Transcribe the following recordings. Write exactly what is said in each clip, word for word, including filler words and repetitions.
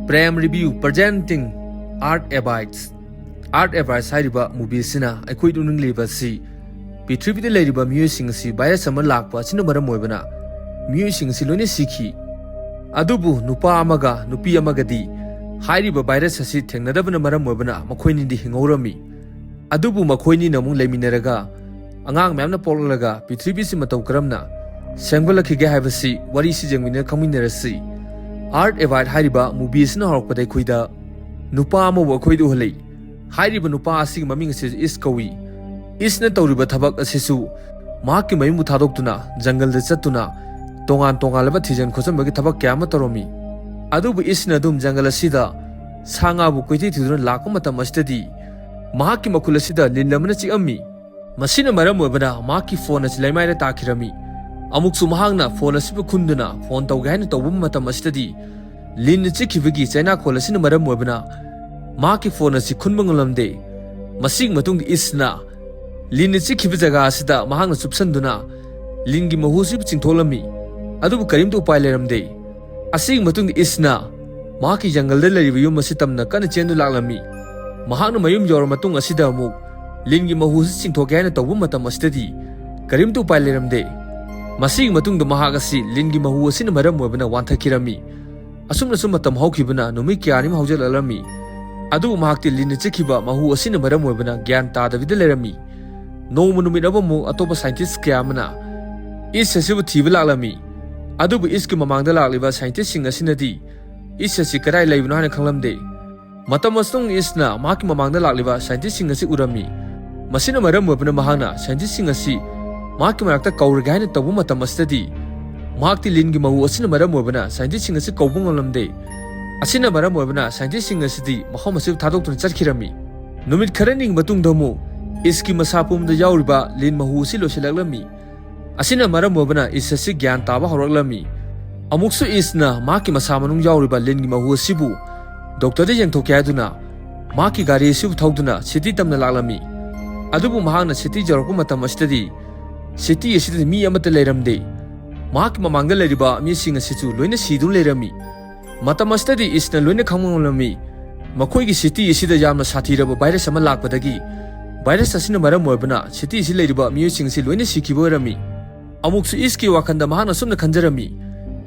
Prem Review presenting Earth Abides. Earth Abides ꯍꯥꯏꯔꯤꯕ movie ꯑꯁꯤꯅ ꯑꯩꯈꯣꯏꯗ ꯎꯠꯅꯤꯡꯂꯤꯕ ꯑꯁꯤ ꯄ꯭ꯔꯤꯊꯤꯕꯤꯗ ꯂꯩꯔꯤꯕ ꯃꯤꯑꯣꯏꯁꯤꯡ ꯑꯁꯤ virus ꯑꯃ ꯂꯥꯛꯄ ꯑꯁꯤꯅ ꯃꯔꯝ ꯑꯣꯏꯕꯅ ꯃꯤꯑꯣꯏꯁꯤꯡ ꯑꯁꯤ ꯂꯣꯏꯅ ꯁꯤꯈꯤ꯫ ꯑꯗꯨꯕꯨ ꯅꯨꯄꯥ ꯑꯃꯒ ꯅꯨꯄꯤ ꯑꯃꯒꯗꯤ ꯍꯥꯏꯔꯤꯕ virus ꯑꯁꯤ ꯊꯦꯡꯅꯗꯕꯅ ꯃꯔꯝ ꯑꯣꯏꯕꯅ ꯃꯈꯣꯏꯅꯤꯗꯤ ꯍꯤꯡꯍꯧꯔꯝꯃꯤ꯫ ꯑꯗꯨꯕꯨ ꯃꯈꯣꯏꯅꯤꯅ ꯑꯃꯨꯛ ꯂꯩꯃꯤꯟꯅꯔꯒ ꯑꯉꯥꯡ ꯃꯌꯥꯝꯅ ꯄꯣꯛꯂꯛꯂꯒ ꯄ꯭ꯔꯤꯊꯤꯕꯤꯁꯤ ꯃꯇꯧ ꯀꯔꯝꯅ ꯁꯦꯝꯒꯠꯂꯛꯈꯤꯒꯦ ꯍꯥꯏꯕꯁꯤ ꯋꯥꯔꯤꯁꯤ ꯌꯦꯡꯃꯤꯟꯅ ꯈꯪꯃꯤꯟꯅꯔꯁꯤ꯫ Earth Abides ꯍꯥꯏꯔꯤꯕ movie ꯑꯁꯤꯅ ꯍꯧꯔꯛꯄꯗ ꯑꯩꯈꯣꯏꯗ ꯅꯨꯄꯥ ꯑꯃꯕꯨ ꯑꯩꯈꯣꯏꯗ ꯎꯍꯜꯂꯤ꯫ ꯍꯥꯏꯔꯤꯕ ꯅꯨꯄꯥ ꯑꯁꯤꯒꯤ ꯃꯃꯤꯡ ꯑꯁꯤ ꯏꯁ ꯀꯧꯏ꯫ ꯏꯁꯅ ꯇꯧꯔꯤꯕ ꯊꯕꯛ ꯑꯁꯤꯁꯨ ꯃꯍꯥꯛꯀꯤ ꯃꯌꯨꯝꯕꯨ ꯊꯥꯗꯣꯛꯇꯨꯅ ꯖꯪꯒꯜꯗ ꯆꯠꯇꯨꯅ ꯇꯣꯉꯥꯟ ꯇꯣꯉꯥꯟꯂꯕ ꯊꯤꯖꯤꯟ ꯈꯣꯠꯆꯤꯟꯕꯒꯤ ꯊꯕꯛ ꯀꯌꯥ ꯑꯃ ꯇꯧꯔꯝꯃꯤ꯫ ꯑꯗꯨꯕꯨ ꯏꯁꯅ ꯑꯗꯨꯝ ꯖꯪꯒꯜ ꯑꯁꯤꯗ ꯁꯥ ꯉꯥꯕꯨ ꯀꯣꯏꯊꯤ ꯊꯤꯗꯨꯅ ꯂꯥꯛꯄ ꯃꯇꯝ ꯑꯁꯤꯗꯗꯤ ꯃꯍꯥꯛꯀꯤ ꯃꯈꯨꯜ ꯑꯁꯤꯗ ꯂꯤꯟ ꯑꯃꯅ ꯆꯤꯛꯑꯝꯃꯤ꯫ ꯃꯁꯤꯅ ꯃꯔꯝ ꯑꯣꯏꯕꯅ ꯃꯍꯥꯛꯀꯤ phone ꯑꯁꯤ ꯂꯩꯃꯥꯏꯗ ꯇꯥꯈꯤꯔꯝꯃꯤ꯫ ꯑꯃꯨꯛꯁꯨ ꯃꯍꯥꯛꯅ phone ꯑꯁꯤꯕꯨ ꯈꯨꯟꯗꯨꯅ phone ꯇꯧꯒꯦ ꯍꯥꯏꯅ ꯇꯧꯕ ꯃꯇꯝ ꯑꯁꯤꯗꯗꯤ ꯂꯤꯟꯅ ꯆꯤꯛꯈꯤꯕꯒꯤ ꯆꯩꯅꯥꯈꯣꯜ ꯑꯁꯤꯅ ꯃꯔꯝ ꯑꯣꯏꯕꯅ ꯃꯍꯥꯛꯀꯤ phone ꯑꯁꯤ ꯈꯨꯟꯕ ꯉꯝꯂꯝꯗꯦ꯫ ꯃꯁꯤꯒꯤ ꯃꯇꯨꯡꯗ ꯏꯁꯅ ꯂꯤꯟꯅ ꯆꯤꯛꯈꯤꯕ ꯖꯒꯥ ꯑꯁꯤꯗ ꯃꯍꯥꯛꯅ ꯆꯨꯞꯁꯟꯗꯨꯅ ꯂꯤꯟꯒꯤ ꯃꯍꯨ ꯑꯁꯤꯕꯨ ꯆꯤꯡꯊꯣꯛꯂꯝꯃꯤ꯫ ꯑꯗꯨꯕꯨ ꯀꯔꯤꯝꯇ ꯎꯄꯥꯏ ꯂꯩꯔꯝꯗꯦ꯫ ꯑꯁꯤꯒꯤ ꯃꯇꯨꯡꯗ ꯏꯁꯅ ꯃꯍꯥꯛꯀꯤ ꯖꯪꯒꯜꯗ ꯂꯩꯔꯤꯕ ꯌꯨꯝ ꯑꯁꯤ ꯇꯝꯅ ꯀꯟꯅ ꯆꯦꯟꯗꯨꯅ ꯂꯥꯛꯂꯝꯃꯤ꯫ ꯃꯍꯥꯛꯅ ꯃꯌꯨꯝ ꯌꯧꯔ ꯃꯇꯨꯡ ꯑꯁꯤꯗ ꯑꯃꯨꯛ ꯂꯤꯟꯒꯤ ꯃꯍꯨ ꯑꯁꯤ ꯆꯤꯡꯊꯣꯛꯀꯦ ꯍꯥꯏꯅ ꯇꯧꯕ ꯃꯇꯝ ꯑꯁꯤꯗꯗꯤ ꯀꯔꯤꯝꯇ ꯎꯄꯥꯏ ꯂꯩꯔꯝꯗꯦ꯫ ꯃꯁꯤꯒꯤ ꯃꯇꯨꯡꯗ ꯃꯍꯥꯛ ꯑꯁꯤ ꯂꯤꯟꯒꯤ ꯃꯍꯨ ꯑꯁꯤꯅ ꯃꯔꯝ ꯑꯣꯏꯕꯅ ꯋꯥꯟꯊꯈꯤꯔꯝꯃꯤ꯫ ꯑꯁꯨꯝꯅꯁꯨ ꯃꯇꯝ ꯍꯧꯈꯤꯕꯅ ꯅꯨꯃꯤꯠ ꯀꯌꯥꯅꯤ ꯑꯃ ꯍꯧꯖꯤꯜꯂꯛꯂꯝꯃꯤ꯫ ꯑꯗꯨꯕꯨ ꯃꯍꯥꯛꯇꯤ ꯂꯤꯟꯅ ꯆꯤꯛꯈꯤꯕ ꯃꯍꯨ ꯑꯁꯤꯅ ꯃꯔꯝ ꯑꯣꯏꯕꯅ ꯒ꯭ꯌꯥꯟ ꯇꯥꯗꯕꯤꯗ ꯂꯩꯔꯝꯃꯤ꯫ ꯅꯣꯡꯃ ꯅꯨꯃꯤꯠ ꯑꯃꯃꯨꯛ ꯑꯇꯣꯞꯄ scientist ꯀꯌꯥ ꯑꯃꯅ ꯏꯁ ꯑꯁꯤꯕꯨ ꯊꯤꯕ ꯂꯥꯛꯂꯝꯃꯤ꯫ ꯑꯗꯨꯕꯨ ꯏꯁꯀꯤ ꯃꯃꯥꯡꯗ ꯂꯥꯛꯂꯤꯕ scientistꯁꯤꯡ ꯑꯁꯤꯅꯗꯤ ꯏꯁ ꯑꯁꯤ ꯀꯗꯥꯏ ꯂꯩꯕꯅꯣ ꯍꯥꯏꯅ ꯈꯪꯂꯝꯗꯦ꯫ ꯃꯇꯝ ꯑꯁꯤꯗ ꯏꯁꯅ ꯃꯍꯥꯛꯀꯤ ꯃꯃꯥꯡꯗ ꯂꯥꯛꯂꯤꯕ scientistꯁꯤꯡ ꯑꯁꯤ ꯎꯔꯝꯃꯤ꯫ ꯃꯁꯤꯅ ꯃꯔꯝ ꯑꯣꯏꯕꯅ ꯃꯍꯥꯛꯅ scientistꯁꯤꯡ ꯑꯁꯤ ꯃꯍꯥꯛꯀꯤ ꯃꯅꯥꯛꯇ ꯀꯧꯔꯒꯦ ꯍꯥꯏꯅ ꯇꯧꯕ ꯃꯇꯝ ꯑꯁꯤꯗꯗꯤ ꯃꯍꯥꯛꯇꯤ ꯂꯤꯟꯒꯤ ꯃꯍꯨ ꯑꯁꯤꯅ ꯃꯔꯝ ꯑꯣꯏꯕꯅ scientistꯁꯤꯡ ꯑꯁꯤ ꯀꯧꯕ ꯉꯝꯂꯝꯗꯦ꯫ ꯑꯁꯤꯅ ꯃꯔꯝ ꯑꯣꯏꯕꯅ scientistꯁꯤꯡ ꯑꯁꯤꯗꯤ ꯃꯐꯝ ꯑꯁꯤꯕꯨ ꯊꯥꯗꯣꯛꯇꯨꯅ ꯆꯠꯈꯤꯔꯝꯃꯤ꯫ ꯅꯨꯃꯤꯠ ꯈꯔꯅꯤꯒꯤ ꯃꯇꯨꯡꯗ ꯑꯃꯨꯛ ꯏꯁꯀꯤ ꯃꯁꯥ ꯄꯨꯝꯕꯗ ꯌꯥꯎꯔꯤꯕ ꯂꯤꯟ ꯃꯍꯨ ꯑꯁꯤ ꯂꯣꯏꯁꯤꯜꯂꯛꯂꯝꯃꯤ꯫ ꯑꯁꯤꯅ ꯃꯔꯝ ꯑꯣꯏꯕꯅ ꯏꯁ ꯑꯁꯤ ꯒ꯭ꯌꯥꯟ ꯇꯥꯕ ꯍꯧꯔꯛꯂꯝꯃꯤ꯫ ꯑꯃꯨꯛꯁꯨ ꯏꯁꯅ ꯃꯍꯥꯛꯀꯤ ꯃꯁꯥ ꯃꯅꯨꯡ ꯌꯥꯎꯔꯤꯕ ꯂꯤꯟꯒꯤ ꯃꯍꯨ ꯑꯁꯤꯕꯨ doctorꯗ ꯌꯦꯡꯊꯣꯛꯀꯦ ꯍꯥꯏꯗꯨꯅ ꯃꯍꯥꯛꯀꯤ ꯒꯥꯔꯤ ꯑꯁꯤꯕꯨ ꯊꯧꯗꯨꯅ city ꯇꯝꯅ ꯂꯥꯛꯂꯝꯃꯤ꯫ ꯑꯗꯨꯕꯨ ꯃꯍꯥꯛꯅ city ꯌꯧꯔꯛꯄ ꯃꯇꯝ ꯑꯁꯤꯗꯗꯤ city ꯑꯁꯤꯗ ꯃꯤ ꯑꯃꯠꯇ ꯂꯩꯔꯝꯗꯦ꯫ ꯃꯍꯥꯛꯀꯤ ꯃꯃꯥꯡꯗ ꯂꯩꯔꯤꯕ ꯃꯤꯁꯤꯡ ꯑꯁꯤꯁꯨ ꯂꯣꯏꯅ ꯁꯤꯗꯨꯅ ꯂꯩꯔꯝꯃꯤ꯫ ꯃꯇꯝ ꯑꯁꯤꯗꯗꯤ ꯏꯁꯅ ꯂꯣꯏꯅ ꯈꯪꯕ ꯉꯝꯂꯝꯃꯤ꯫ ꯃꯈꯣꯏꯒꯤ ꯁꯤꯇꯤ ꯑꯁꯤꯗ ꯌꯥꯝꯅ ꯁꯥꯊꯤꯔꯕ ꯚꯥꯏꯔꯁ ꯑꯃ ꯂꯥꯛꯄꯗꯒꯤ ꯚꯥꯏꯔꯁ ꯑꯁꯤꯅ ꯃꯔꯝ ꯑꯣꯏꯕꯅ ꯁꯤꯇꯤ ꯑꯁꯤ ꯂꯩꯔꯤꯕ ꯃꯤꯑꯣꯏꯁꯤꯡ ꯑꯁꯤ ꯂꯣꯏꯅ ꯁꯤꯈꯤꯕ ꯑꯣꯏꯔꯝꯃꯤ꯫ ꯑꯃꯨꯛꯁꯨ ꯏꯁꯀꯤ ꯋꯥꯈꯜꯗ ꯃꯍꯥꯛꯅ ꯑꯁꯨꯝꯅ ꯈꯟꯖꯔꯝꯃꯤ,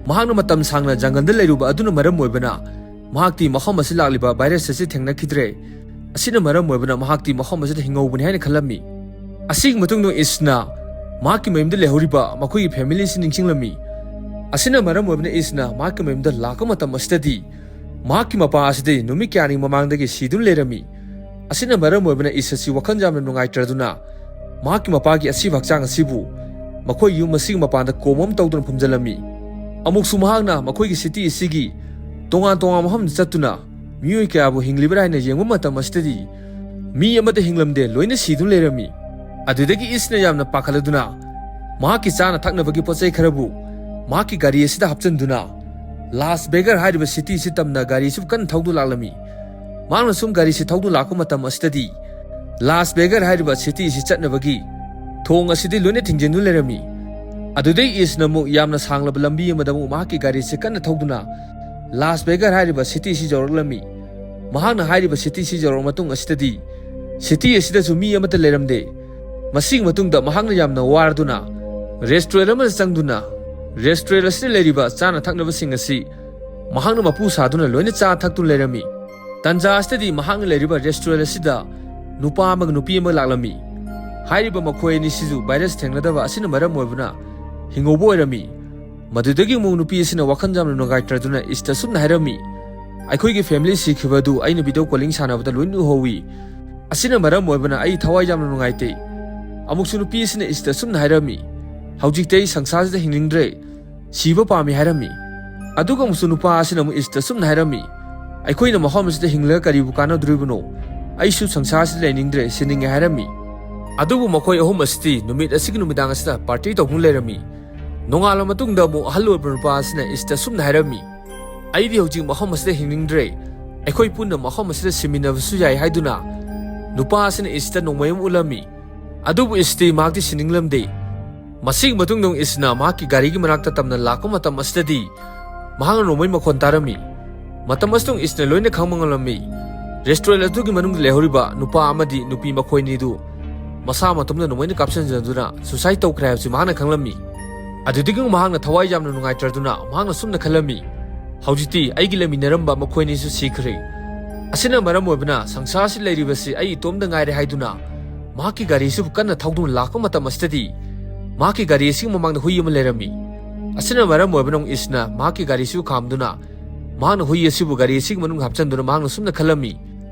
ꯃꯍꯥꯛꯅ ꯃꯇꯝ ꯁꯥꯡꯅ ꯖꯪꯒꯜꯗ ꯂꯩꯔꯨꯕ ꯑꯗꯨꯅ ꯃꯔꯝ ꯑꯣꯏꯕꯅ ꯃꯍꯥꯛꯇꯤ ꯃꯐꯝ ꯑꯁꯤ ꯂꯥꯛꯂꯤꯕ ꯚꯥꯏꯔꯁ ꯑꯁꯤ ꯊꯦꯡꯅꯈꯤꯗ꯭ꯔꯦ꯫ ꯑꯁꯤꯅ ꯃꯔꯝ ꯑꯣꯏꯕꯅ ꯃꯍꯥꯛꯇꯤ ꯃꯐꯝ ꯑꯁꯤꯗ ꯍꯤꯡꯍꯧꯕꯅꯤ ꯍꯥꯏꯅ ꯈꯜꯂꯝꯃꯤ꯫ ꯑꯁꯤꯒꯤ ꯃꯇꯨꯡꯗ ꯏꯁꯅ ꯃꯍꯥꯛꯀꯤ ꯃꯌꯨꯝꯗ ꯂꯩꯍꯧꯔꯤꯕ ꯃꯈꯣꯏꯒꯤ ꯐꯦꯃꯤꯂꯤ ꯑꯁꯤ ꯅꯤꯡꯁꯤꯡꯂꯝꯃꯤ꯫ ꯑꯁꯤꯅ ꯃꯔꯝ ꯑꯣꯏꯕꯅ ꯏꯁꯅ ꯃꯍꯥꯛꯀꯤ ꯃꯌꯨꯝꯗ ꯂꯥꯛꯄ ꯃꯇꯝ ꯑꯁꯤꯗꯗꯤ ꯃꯍꯥꯛꯀꯤ ꯃꯄꯥ ꯑꯁꯤꯗꯤ ꯅꯨꯃꯤꯠ ꯀꯌꯥꯅꯤ ꯃꯃꯥꯡꯗꯒꯤ ꯁꯤꯗꯨꯅ ꯂꯩꯔꯝꯃꯤ꯫ ꯑꯁꯤꯅ ꯃꯔꯝ ꯑꯣꯏꯕꯅ ꯏꯁ ꯑꯁꯤ ꯋꯥꯈꯜ ꯌꯥꯝꯅ ꯅꯨꯡꯉꯥꯏꯇ꯭ꯔꯗꯨꯅ ꯃꯍꯥꯛꯀꯤ ꯃꯄꯥꯒꯤ ꯑꯁꯤꯕ ꯍꯛꯆꯥꯡ ꯑꯁꯤꯕꯨ ꯃꯈꯣꯏ ꯌꯨꯝ ꯑꯁꯤꯒꯤ ꯃꯄꯥꯟꯗ ꯀꯣꯝ ꯑꯃ ꯇꯧꯗꯨꯅ ꯐꯨꯝꯖꯤꯜꯂꯝꯃꯤ꯫ ꯑꯃꯨꯛꯁꯨ ꯃꯍꯥꯛꯅ ꯃꯈꯣꯏꯒꯤ ꯁꯤꯇꯤ ꯑꯁꯤꯒꯤ ꯇꯣꯉꯥꯟ ꯇꯣꯉꯥꯟꯕ ꯃꯐꯝꯗ ꯆꯠꯇꯨꯅ ꯃꯤꯑꯣꯏ ꯀꯌꯥꯕꯨ ꯍꯤꯡꯂꯤꯕ꯭ꯔꯥ ꯍꯥꯏꯅ ꯌꯦꯡꯕ ꯃꯇꯝ ꯑꯁꯤꯗꯗꯤ ꯃꯤ ꯑꯃꯠꯇ ꯍꯤꯡꯂꯝꯗꯦ, ꯂꯣꯏꯅ ꯁꯤꯗꯨꯅ ꯂꯩꯔꯝꯃꯤ꯫ ꯑꯗꯨꯗꯒꯤ ꯏꯁꯅ ꯌꯥꯝꯅ ꯄꯥꯈꯠꯂꯗꯨꯅ ꯃꯍꯥꯛꯀꯤ ꯆꯥꯅ ꯊꯛꯅꯕꯒꯤ ꯄꯣꯠ ꯆꯩ ꯈꯔꯕꯨ ꯃꯍꯥꯛꯀꯤ ꯒꯥꯔꯤ ꯑꯁꯤꯗ ꯍꯥꯞꯆꯤꯟꯗꯨꯅ ꯂꯥꯁ ꯚꯦꯒꯔ ꯍꯥꯏꯔꯤꯕ ꯁꯤꯇꯤ ꯑꯁꯤ ꯇꯝꯅ ꯒꯥꯔꯤ ꯑꯁꯤꯕꯨ ꯀꯟꯅ ꯊꯧꯗꯨꯅ ꯂꯥꯛꯂꯝꯃꯤ꯫ ꯃꯍꯥꯛꯅ ꯁꯨꯝ ꯒꯥꯔꯤꯁꯤ ꯊꯧꯗꯨꯅ ꯂꯥꯛꯄ ꯃꯇꯝ ꯑꯁꯤꯗꯗꯤ ꯂꯥꯁ ꯚꯦꯒꯔ ꯍꯥꯏꯔꯤꯕ ꯁꯤꯇꯤ ꯑꯁꯤ ꯆꯠꯅꯕꯒꯤ ꯊꯣꯡ ꯑꯁꯤꯗꯤ ꯂꯣꯏꯅ ꯊꯤꯡꯖꯤꯟꯗꯨꯅ ꯂꯩꯔꯝꯃꯤ꯫ ꯑꯗꯨꯗꯩ ꯏꯁꯅ ꯑꯃꯨꯛ ꯌꯥꯝꯅ ꯁꯥꯡꯂꯕ ꯂꯝꯕꯤ ꯑꯃꯗ ꯑꯃꯨꯛ ꯃꯍꯥꯛꯀꯤ ꯒꯥꯔꯤꯁꯤ ꯀꯟꯅ ꯊꯧꯗꯨꯅ ꯂꯥꯁ ꯚꯦꯒꯔ ꯍꯥꯏꯔꯤꯕ ꯁꯤꯇꯤ ꯑꯁꯤ ꯌꯧꯔꯛꯂꯝꯃꯤ꯫ ꯃꯍꯥꯛꯅ ꯍꯥꯏꯔꯤꯕ ꯁꯤꯇꯤ ꯑꯁꯤ ꯌꯧꯔꯛꯂꯕ ꯃꯇꯨꯡ ꯑꯁꯤꯗꯗꯤ ꯁꯤꯇꯤ ꯑꯁꯤꯗꯁꯨ ꯃꯤ ꯑꯃꯠꯇ ꯂꯩꯔꯝꯗꯦ꯫ ꯃꯁꯤꯒꯤ ꯃꯇꯨꯡꯗ ꯃꯍꯥꯛꯅ ꯌꯥꯝꯅ ꯋꯥꯔꯗꯨꯅ ꯔꯦꯁꯇꯨꯔꯦꯟ ꯑꯃꯗ ꯆꯪꯗꯨꯅ ꯔꯦꯁꯇꯨꯔꯦꯟ ꯑꯁꯤꯗ ꯂꯩꯔꯤꯕ ꯆꯥꯅ ꯊꯛꯅꯕꯁꯤꯡ ꯑꯁꯤ ꯃꯍꯥꯛꯅ ꯃꯄꯨ ꯁꯥꯗꯨꯅ ꯂꯣꯏꯅ ꯆꯥ ꯊꯛꯇꯨꯅ ꯂꯩꯔꯝꯃꯤ꯫ ꯇꯟꯖꯥ ꯑꯁꯤꯗꯗꯤ ꯃꯍꯥꯛꯅ ꯂꯩꯔꯤꯕ ꯔꯦꯁꯇꯨꯔꯦꯟ ꯑꯁꯤꯗ ꯅꯨꯄꯥ ꯑꯃꯒ ꯅꯨꯄꯤ ꯑꯃꯒ ꯂꯥꯛꯂꯝꯃꯤ꯫ ꯍꯥꯏꯔꯤꯕ ꯃꯈꯣꯏ ꯑꯅꯤꯁꯤꯁꯨ ꯚꯥꯏꯔꯁ ꯊꯦꯡꯅꯗꯕ ꯑꯁꯤꯅ ꯃꯔꯝ ꯑꯣꯏꯕꯅ ꯍꯤꯡꯍꯧꯕ ꯑꯣꯏꯔꯝꯃꯤ꯫ ꯃꯗꯨꯗꯒꯤ ꯑꯃꯨꯛ ꯅꯨꯄꯤ ꯑꯁꯤꯅ ꯋꯥꯈꯜ ꯌꯥꯝꯅ ꯅꯨꯡꯉꯥꯏꯇ꯭ꯔꯗꯨꯅ ꯏꯁꯇ ꯑꯁꯨꯝꯅ ꯍꯥꯏꯔꯝꯃꯤ, "ꯑꯩꯈꯣꯏꯒꯤ ꯐꯦꯃꯤꯂꯤ ꯁꯤꯈꯤꯕ ꯑꯗꯨ ꯑꯩꯅ ꯚꯤꯗꯤꯑꯣ ꯀꯣꯂꯤꯡ ꯁꯥꯟꯅꯕꯗ ꯂꯣꯏꯅ ꯎꯍꯧꯋꯤ꯫ ꯑꯁꯤꯅ ꯃꯔꯝ ꯑꯣꯏꯕꯅ ꯑꯩ ꯊꯋꯥꯏ ꯌꯥꯝꯅ ꯅꯨꯡꯉꯥꯏꯇꯦ꯫" ꯑꯃꯨꯛꯁꯨ ꯅꯨꯄꯤ ꯑꯁꯤꯅ ꯏꯁꯇ ꯑꯁꯨꯝꯅ ꯍꯥꯏꯔꯝꯃꯤ, "ꯍꯧꯖꯤꯛꯇꯤ ꯑꯩ ꯁꯪꯁꯥꯔꯁꯤꯗ ꯍꯤꯡꯅꯤꯡꯗ꯭ꯔꯦ, ꯁꯤꯕ ꯄꯥꯝꯃꯤ" ꯍꯥꯏꯔꯝꯃꯤ꯫ ꯑꯗꯨꯒ ꯑꯃꯨꯛꯁꯨ ꯅꯨꯄꯥ ꯑꯁꯤꯅ ꯑꯃꯨꯛ ꯏꯁꯇ ꯑꯁꯨꯝꯅ ꯍꯥꯏꯔꯝꯃꯤ, "ꯑꯩꯈꯣꯏꯅ ꯃꯐꯝ ꯑꯁꯤꯗ ꯍꯤꯡꯂꯒ ꯀꯔꯤꯕꯨ ꯀꯥꯟꯅꯗꯣꯔꯤꯕꯅꯣ? ꯑꯩꯁꯨ ꯁꯪꯁꯥꯔꯁꯤꯗ ꯂꯩꯅꯤꯡꯗ꯭ꯔꯦ, ꯁꯤꯅꯤꯡꯉꯦ" ꯍꯥꯏꯔꯝꯃꯤ꯫ ꯑꯗꯨꯕꯨ ꯃꯈꯣꯏ ꯑꯍꯨꯝ ꯑꯁꯤꯗꯤ ꯅꯨꯃꯤꯠ ꯑꯁꯤꯒꯤ ꯅꯨꯃꯤꯗꯥꯡ ꯑꯁꯤꯗ ꯄꯥꯔꯇꯤ ꯇꯧꯗꯨꯅ ꯂꯩꯔꯝꯃꯤ꯫ ꯅꯣꯡꯉꯥꯜꯂꯕ ꯃꯇꯨꯡꯗ ꯑꯃꯨꯛ ꯑꯍꯜ ꯑꯣꯏꯕ ꯅꯨꯄꯥ ꯑꯁꯤꯅ ꯏꯁꯇ ꯑꯁꯨꯝꯅ ꯍꯥꯏꯔꯝꯃꯤ, "ꯑꯩꯗꯤ ꯍꯧꯖꯤꯛ ꯃꯐꯝ ꯑꯁꯤꯗ ꯍꯤꯡꯅꯤꯡꯗ꯭ꯔꯦ, ꯑꯩꯈꯣꯏ ꯄꯨꯟꯅ ꯃꯐꯝ ꯑꯁꯤꯗ ꯁꯤꯃꯤꯟꯅꯕꯁꯨ ꯌꯥꯏ" ꯍꯥꯏꯗꯨꯅ ꯅꯨꯄꯥ ꯑꯁꯤꯅ ꯏꯁꯇ ꯅꯣꯡꯃꯩ ꯑꯃ ꯎꯠꯂꯝꯃꯤ꯫ ꯑꯗꯨꯕꯨ ꯏꯁꯇꯤ ꯃꯍꯥꯛꯇꯤ ꯁꯤꯅꯤꯡꯂꯝꯗꯦ꯫ ꯃꯁꯤꯒꯤ ꯃꯇꯨꯡꯗ ꯑꯃꯨꯛ ꯏꯁꯅ ꯃꯍꯥꯛꯀꯤ ꯒꯥꯔꯤꯒꯤ ꯃꯅꯥꯛꯇ ꯇꯝꯅ ꯂꯥꯛꯄ ꯃꯇꯝ ꯑꯁꯤꯗꯗꯤ ꯃꯍꯥꯛꯅ ꯅꯣꯡꯃꯩ ꯃꯈꯣꯟ ꯇꯥꯔꯝꯃꯤ꯫ ꯃꯇꯝ ꯑꯁꯤꯗ ꯏꯁꯅ ꯂꯣꯏꯅ ꯈꯪꯕ ꯉꯝꯂꯝꯃꯤ꯫ ꯔꯦꯁꯇꯨꯔꯦꯟ ꯑꯗꯨꯒꯤ ꯃꯅꯨꯡꯗ ꯂꯩꯍꯧꯔꯤꯕ ꯅꯨꯄꯥ ꯑꯃꯗꯤ ꯅꯨꯄꯤ ꯃꯈꯣꯏꯅꯤꯗꯨ ꯃꯁꯥ ꯃꯇꯣꯝꯗ ꯅꯣꯡꯃꯩꯅ ꯀꯥꯞꯁꯤꯟꯖꯗꯨꯅ ꯁꯨꯁꯥꯏꯗ ꯇꯧꯈ꯭ꯔꯦ ꯍꯥꯏꯕꯁꯤ ꯃꯍꯥꯛꯅ ꯈꯪꯂꯝꯃꯤ꯫ ꯑꯗꯨꯗꯒꯤ ꯃꯍꯥꯛꯅ ꯊꯋꯥꯏ ꯌꯥꯝꯅ ꯅꯨꯡꯉꯥꯏꯇ꯭ꯔꯗꯨꯅ ꯃꯍꯥꯛꯅ ꯁꯨꯝꯅ ꯈꯜꯂꯝꯃꯤ, "ꯍꯧꯖꯤꯛꯇꯤ ꯑꯩꯒꯤ ꯂꯩꯃꯤꯟꯅꯔꯝꯕ ꯃꯈꯣꯏꯅꯤꯁꯨ ꯁꯤꯈ꯭ꯔꯦ꯫ ꯑꯁꯤꯅ ꯃꯔꯝ ꯑꯣꯏꯕꯅ ꯁꯪꯁꯥꯔꯁꯤ ꯂꯩꯔꯤꯕꯁꯤ ꯑꯩ ꯏꯇꯣꯝꯗ ꯉꯥꯏꯔꯦ" ꯍꯥꯏꯗꯨꯅ ꯃꯍꯥꯛꯀꯤ ꯒꯥꯔꯤꯁꯤꯕꯨ ꯀꯟꯅ ꯊꯧꯗꯨꯅ ꯂꯥꯛꯄ ꯃꯇꯝ ꯑꯁꯤꯗꯗꯤ ꯃꯍꯥꯛꯀꯤ ꯒꯥꯔꯤ ꯑꯁꯤꯒꯤ ꯃꯃꯥꯡꯗ ꯍꯨꯏ ꯑꯃ ꯂꯩꯔꯝꯃꯤ꯫ ꯑꯁꯤꯅ ꯃꯔꯝ ꯑꯣꯏꯕꯅ ꯏꯁꯅ ꯃꯍꯥꯛꯀꯤ ꯒꯥꯔꯤꯁꯤꯕꯨ ꯈꯥꯝꯗꯨꯅ ꯃꯍꯥꯛꯅ ꯍꯨꯏ ꯑꯁꯤꯕꯨ ꯒꯥꯔꯤ ꯑꯁꯤꯒꯤ ꯃꯅꯨꯡꯗ ꯍꯥꯞꯆꯤꯟꯗꯨꯅ ꯃꯍꯥꯛꯅ ꯁꯨꯝꯅ ꯈꯜꯂꯝꯃꯤ,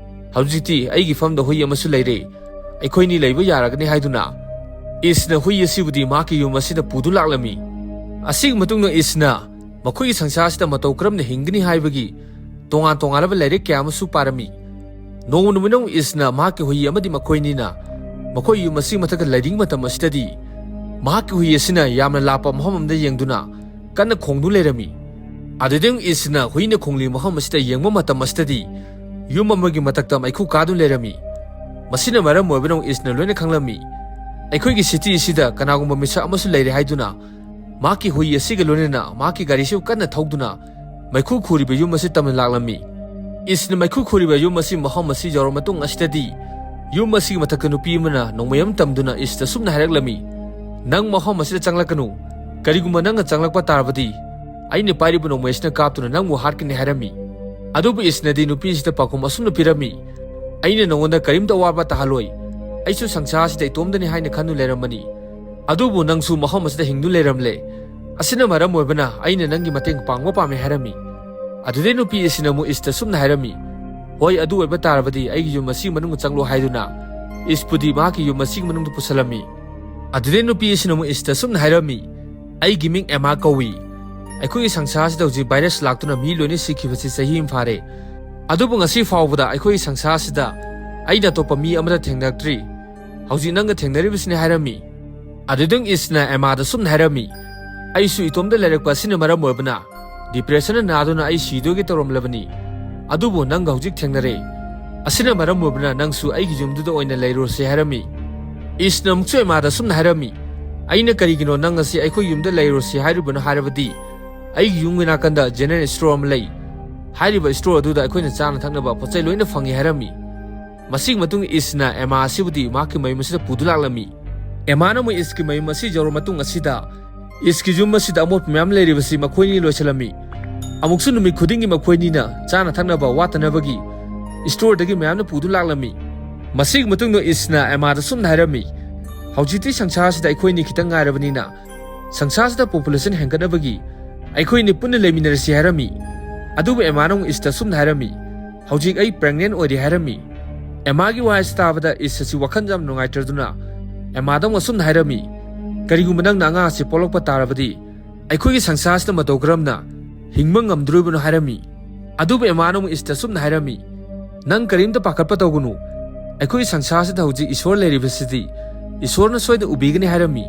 "ꯍꯧꯖꯤꯛꯇꯤ ꯑꯩꯒꯤ ꯐꯝꯗ ꯍꯨꯏ ꯑꯃꯁꯨ ꯂꯩꯔꯦ, ꯑꯩꯈꯣꯏꯅꯤ ꯂꯩꯕ ꯌꯥꯔꯒꯅꯤ" ꯍꯥꯏꯗꯨꯅ ꯏꯁꯅ ꯍꯨꯏ ꯑꯁꯤꯕꯨꯗꯤ ꯃꯍꯥꯛꯀꯤ ꯌꯨꯝ ꯑꯁꯤꯗ ꯄꯨꯗꯨ ꯂꯥꯛꯂꯝꯃꯤ꯫ ꯑꯁꯤꯒꯤ ꯃꯇꯨꯡꯗ ꯏꯁꯅ ꯃꯈꯣꯏꯒꯤ ꯁꯪꯁꯥꯔ ꯑꯁꯤꯗ ꯃꯇꯧ ꯀꯔꯝꯅ ꯍꯤꯡꯒꯅꯤ ꯍꯥꯏꯕꯒꯤ ꯇꯣꯉꯥꯟ ꯇꯣꯉꯥꯟꯂꯕ ꯂꯥꯏꯔꯤꯛ ꯀꯌꯥ ꯑꯃꯁꯨ ꯄꯥꯔꯝꯃꯤ꯫ ꯅꯣꯡꯃ ꯅꯨꯃꯤꯠ ꯑꯃ ꯏꯁꯅ ꯃꯍꯥꯛꯀꯤ ꯍꯨꯏ ꯑꯃꯗꯤ ꯃꯈꯣꯏꯅꯤꯅ ꯃꯈꯣꯏ ꯌꯨꯝ ꯑꯁꯤꯒꯤ ꯃꯊꯛꯇ ꯂꯩꯔꯤꯉꯩ ꯃꯇꯝ ꯑꯁꯤꯗꯗꯤ ꯃꯍꯥꯛꯀꯤ ꯍꯨꯏ ꯑꯁꯤꯅ ꯌꯥꯝꯅ ꯂꯥꯞꯄ ꯃꯐꯝ ꯑꯃꯗ ꯌꯦꯡꯗꯨꯅ ꯀꯟꯅ ꯈꯣꯡꯗꯨꯅ ꯂꯩꯔꯝꯃꯤ꯫ ꯑꯗꯨꯗꯒꯤ ꯏꯁꯅ ꯍꯨꯏꯅ ꯈꯣꯡꯂꯤ ꯃꯐꯝ ꯑꯁꯤꯗ ꯌꯦꯡꯕ ꯃꯇꯝ ꯑꯁꯤꯗꯗꯤ ꯌꯨꯝ ꯑꯃꯒꯤ ꯃꯊꯛꯇ ꯃꯩꯈꯨ ꯀꯥꯗꯨꯅ ꯂꯩꯔꯝꯃꯤ꯫ ꯃꯁꯤꯅ ꯃꯔꯝ ꯑꯣꯏꯕꯅ ꯏꯁꯅ ꯂꯣꯏꯅ ꯈꯪꯂꯝꯃꯤ꯫ ꯑꯩꯈꯣꯏꯒꯤ ꯁꯤꯇꯤ ꯑꯁꯤꯗ ꯀꯅꯥꯒꯨꯝꯕ ꯃꯤꯁꯛ ꯑꯃꯁꯨ ꯂꯩꯔꯦ ꯍꯥꯏꯗꯨꯅ ꯃꯍꯥꯛꯀꯤ ꯍꯨꯏ ꯑꯁꯤꯒ ꯂꯣꯏꯅꯅ ꯃꯍꯥꯛꯀꯤ ꯒꯥꯔꯤꯁꯤꯕꯨ ꯀꯟꯅ ꯊꯧꯗꯨꯅ ꯃꯩꯈꯨ ꯈꯨꯔꯤꯕ ꯌꯨꯝ ꯑꯁꯤ ꯇꯝꯅ ꯂꯥꯛꯂꯝꯃꯤ꯫ ꯏꯁꯅ ꯃꯩꯈꯨ ꯈꯨꯔꯤꯕ ꯌꯨꯝ ꯑꯁꯤ ꯃꯐꯝ ꯑꯁꯤ ꯌꯧꯔꯕ ꯃꯇꯨꯡ ꯑꯁꯤꯗꯗꯤ ꯌꯨꯝ ꯑꯁꯤꯒꯤ ꯃꯊꯛꯇ ꯅꯨꯄꯤ ꯑꯃꯅ ꯅꯣꯡꯃꯩ ꯑꯃ ꯇꯝꯗꯨꯅ ꯏꯁꯅ ꯁꯨꯝꯅ ꯍꯥꯏꯔꯛꯂꯝꯃꯤ, "ꯅꯪ ꯃꯐꯝ ꯑꯁꯤꯗ ꯆꯪꯂꯛꯀꯅꯨ꯫ ꯀꯔꯤꯒꯨꯝꯕ ꯅꯪꯅ ꯆꯪꯂꯛꯄ ꯇꯥꯔꯕꯗꯤ ꯑꯩꯅ ꯄꯥꯏꯔꯤꯕ ꯅꯣꯡꯃꯩ ꯑꯁꯤꯅ ꯀꯥꯞꯇꯨꯅ ꯅꯪꯕꯨ ꯍꯥꯠꯀꯅꯤ" ꯍꯥꯏꯔꯝꯃꯤ꯫ ꯑꯗꯨꯕꯨ ꯏꯁꯅꯗꯤ ꯅꯨꯄꯤ ꯑꯁꯤꯗ ꯄꯥꯎꯈꯨꯝ ꯑꯁꯨꯝꯅ ꯄꯤꯔꯝꯃꯤ, "ꯑꯩꯅ ꯅꯉꯣꯟꯗ ꯀꯔꯤꯝꯇ ꯑꯋꯥꯕ ꯇꯥꯍꯜꯂꯣꯏ꯫ ꯑꯩꯁꯨ ꯁꯪꯁꯥꯔ ꯑꯁꯤꯗ ꯏꯇꯣꯝꯗꯅꯤ ꯍꯥꯏꯅ ꯈꯟꯗꯨꯅ ꯂꯩꯔꯝꯕꯅꯤ꯫ ꯑꯗꯨꯕꯨ ꯅꯪꯁꯨ ꯃꯐꯝ ꯑꯁꯤꯗ ꯍꯤꯡꯗꯨꯅ ꯂꯩꯔꯝꯂꯦ꯫ ꯑꯁꯤꯅ ꯃꯔꯝ ꯑꯣꯏꯕꯅ ꯑꯩꯅ ꯅꯪꯒꯤ ꯃꯇꯦꯡ ꯄꯥꯡꯕ ꯄꯥꯝꯃꯤ" ꯍꯥꯏꯔꯝꯃꯤ꯫ ꯑꯗꯨꯗꯩ ꯅꯨꯄꯤ ꯑꯁꯤꯅ ꯑꯃꯨꯛ ꯏꯁꯇ ꯁꯨꯝꯅ ꯍꯥꯏꯔꯝꯃꯤ, "ꯍꯣꯏ, ꯑꯗꯨ ꯑꯣꯏꯕ ꯇꯥꯔꯕꯗꯤ ꯑꯩꯒꯤ ꯌꯨꯝ ꯑꯁꯤꯒꯤ ꯃꯅꯨꯡꯗ ꯆꯪꯂꯣ" ꯍꯥꯏꯗꯨꯅ ꯏꯁꯄꯨꯗꯤ ꯃꯍꯥꯛꯀꯤ ꯌꯨꯝ ꯑꯁꯤꯒꯤ ꯃꯅꯨꯡꯗ ꯄꯨꯁꯜꯂꯝꯃꯤ꯫ ꯑꯗꯨꯗꯩ ꯅꯨꯄꯤ ꯑꯁꯤꯅ ꯑꯃꯨꯛ ꯏꯁꯇ ꯁꯨꯝꯅ ꯍꯥꯏꯔꯝꯃꯤ, "ꯑꯩꯒꯤ ꯃꯤꯡ ꯑꯦꯃꯥ ꯀꯧꯏ꯫ ꯑꯩꯈꯣꯏꯒꯤ ꯁꯪꯁꯥꯔ ꯑꯁꯤꯗ ꯍꯧꯖꯤꯛ ꯚꯥꯏꯔꯁ ꯂꯥꯛꯇꯨꯅ ꯃꯤ ꯂꯣꯏꯅ ꯁꯤꯈꯤꯕꯁꯤ ꯆꯍꯤ ꯑꯃ ꯐꯥꯔꯦ꯫ ꯑꯗꯨꯕꯨ ꯉꯁꯤ ꯐꯥꯎꯕꯗ ꯑꯩꯈꯣꯏꯒꯤ ꯁꯪꯁꯥꯔ ꯑꯁꯤꯗ ꯑꯩꯅ ꯑꯇꯣꯞꯄ ꯃꯤ ꯑꯃꯠꯇ ꯊꯦꯡꯅꯔꯛꯇ꯭ꯔꯤ꯫ ꯍꯧꯖꯤꯛ ꯅꯪꯒ ꯊꯦꯡꯅꯔꯤꯕꯁꯤꯅꯤ" ꯍꯥꯏꯔꯝꯃꯤ꯫ ꯑꯗꯨꯗꯪ ꯏꯁꯅ ꯑꯦꯃꯥꯗ ꯁꯨꯝꯅ ꯍꯥꯏꯔꯝꯃꯤ, "ꯑꯩꯁꯨ ꯏꯇꯣꯝꯗ ꯂꯩꯔꯛꯄ ꯑꯁꯤꯅ ꯃꯔꯝ ꯑꯣꯏꯕꯅ ꯗꯤꯄ꯭ꯔꯦꯁꯟꯅ ꯅꯥꯗꯨꯅ ꯑꯩ ꯁꯤꯗꯣꯏꯒꯦ ꯇꯧꯔꯝꯂꯕꯅꯤ꯫ ꯑꯗꯨꯕꯨ ꯅꯪꯒ ꯍꯧꯖꯤꯛ ꯊꯦꯡꯅꯔꯦ꯫ ꯑꯁꯤꯅ ꯃꯔꯝ ꯑꯣꯏꯕꯅ ꯅꯪꯁꯨ ꯑꯩꯒꯤ ꯌꯨꯝꯗꯨꯗ ꯑꯣꯏꯅ ꯂꯩꯔꯨꯔꯁꯦ" ꯍꯥꯏꯔꯝꯃꯤ꯫ ꯏꯁꯅ ꯑꯃꯨꯛꯁꯨ ꯑꯦꯃꯥꯗ ꯁꯨꯝꯅ ꯍꯥꯏꯔꯝꯃꯤ, "ꯑꯩꯅ ꯀꯔꯤꯒꯤꯅꯣ ꯅꯪ ꯑꯁꯤ ꯑꯩꯈꯣꯏ ꯌꯨꯝꯗ ꯂꯩꯔꯨꯔꯁꯤ ꯍꯥꯏꯔꯤꯕꯅꯣ ꯍꯥꯏꯔꯕꯗꯤ ꯑꯩꯒꯤ ꯌꯨꯝꯒꯤ ꯅꯥꯀꯟꯗ ꯖꯦꯅꯔꯦꯜ ꯁ꯭ꯇꯣꯔ ꯑꯃ ꯂꯩ꯫ ꯍꯥꯏꯔꯤꯕ ꯁ꯭ꯇꯣꯔ ꯑꯗꯨꯗ ꯑꯩꯈꯣꯏꯅ ꯆꯥꯅ ꯊꯛꯅꯕ ꯄꯣꯠ ꯆꯩ ꯂꯣꯏꯅ ꯐꯪꯉꯤ" ꯍꯥꯏꯔꯝꯃꯤ꯫ ꯃꯁꯤꯒꯤ ꯃꯇꯨꯡꯗ ꯏꯁꯅ ꯑꯦꯃꯥ ꯑꯁꯤꯕꯨꯗꯤ ꯃꯍꯥꯛꯀꯤ ꯃꯌꯨꯝ ꯑꯁꯤꯗ ꯄꯨꯗꯨꯅ ꯂꯥꯛꯂꯝꯃꯤ꯫ ꯑꯦꯃꯥꯅ ꯑꯃꯨꯛ ꯏꯁꯀꯤ ꯃꯌꯨꯝ ꯑꯁꯤ ꯌꯧꯔꯕ ꯃꯇꯨꯡ ꯑꯁꯤꯗ ꯏꯁꯀꯤ ꯌꯨꯝ ꯑꯁꯤꯗ ꯑꯃꯣꯠꯄ ꯃꯌꯥꯝ ꯂꯩꯔꯤꯕꯁꯤ ꯃꯈꯣꯏꯅꯤ ꯂꯣꯏꯁꯤꯜꯂꯝꯃꯤ꯫ ꯑꯃꯨꯛꯁꯨ ꯅꯨꯃꯤꯠ ꯈꯨꯗꯤꯡꯒꯤ ꯃꯈꯣꯏꯅꯤꯅ ꯆꯥꯅ ꯊꯛꯅꯕ ꯋꯥꯠꯇꯅꯕꯒꯤ ꯁ꯭ꯇꯣꯔꯗꯒꯤ ꯃꯌꯥꯝꯅ ꯄꯨꯗꯨꯅ ꯂꯥꯛꯂꯝꯃꯤ꯫ ꯃꯁꯤꯒꯤ ꯃꯇꯨꯡꯗ ꯏꯁꯅ ꯑꯦꯃꯥꯗ ꯁꯨꯝꯅ ꯍꯥꯏꯔꯝꯃꯤ, "ꯍꯧꯖꯤꯛꯇꯤ ꯁꯪꯁꯥꯔꯁꯤꯗ ꯑꯩꯈꯣꯏꯅꯤ ꯈꯤꯇꯪ ꯉꯥꯏꯔꯕꯅꯤꯅ ꯁꯪꯁꯥꯔꯁꯤꯗ ꯄꯣꯄꯨꯂꯦꯁꯟ ꯍꯦꯟꯒꯠꯅꯕꯒꯤ ꯑꯩꯈꯣꯏꯅꯤ ꯄꯨꯟꯅ ꯂꯩꯃꯤꯟꯅꯔꯁꯤ" ꯍꯥꯏꯔꯝꯃꯤ꯫ ꯑꯗꯨꯕꯨ ꯑꯦꯃꯥꯅ ꯑꯃꯨꯛ ꯏꯁꯇ ꯁꯨꯝꯅ ꯍꯥꯏꯔꯝꯃꯤ, "ꯍꯧꯖꯤꯛ ꯑꯩ ꯄ꯭ꯔꯦꯒꯅꯦꯟ ꯑꯣꯏꯔꯤ" ꯍꯥꯏꯔꯝꯃꯤ꯫ ꯑꯦꯃꯥꯒꯤ ꯋꯥꯍꯩꯁꯤ ꯇꯥꯕꯗ ꯏꯁ ꯑꯁꯤ ꯋꯥꯈꯜ ꯌꯥꯝ ꯅꯨꯡꯉꯥꯏꯇ꯭ꯔꯗꯨꯅ ꯑꯦꯃꯥꯗ ꯑꯃꯨꯛ ꯑꯁꯨꯝꯅ ꯍꯥꯏꯔꯝꯃꯤ, "ꯀꯔꯤꯒꯨꯝꯕ ꯅꯪꯅ ꯑꯉꯥꯡ ꯑꯁꯤ ꯄꯣꯛꯂꯛꯄ ꯇꯥꯔꯕꯗꯤ ꯑꯩꯈꯣꯏꯒꯤ ꯁꯪꯁꯥꯔꯁꯤꯗ ꯃꯇꯧ ꯀꯔꯝꯅ ꯍꯤꯡꯕ ꯉꯝꯗꯣꯔꯤꯕꯅꯣ?" ꯍꯥꯏꯔꯝꯃꯤ꯫ ꯑꯗꯨꯕꯨ ꯑꯦꯃꯥꯅ ꯑꯃꯨꯛ ꯏꯁꯇ ꯁꯨꯝꯅ ꯍꯥꯏꯔꯝꯃꯤ, "ꯅꯪ ꯀꯔꯤꯝꯇ ꯄꯥꯈꯠꯄ ꯇꯧꯒꯅꯨ꯫ ꯑꯩꯈꯣꯏꯒꯤ ꯁꯪꯁꯥꯔꯁꯤꯗ ꯍꯧꯖꯤꯛ ꯏꯁꯣꯔ ꯂꯩꯔꯤꯕꯁꯤꯗꯤ ꯏꯁꯣꯔꯅ ꯁꯣꯏꯗꯅ ꯎꯕꯤꯒꯅꯤ" ꯍꯥꯏꯔꯝꯃꯤ꯫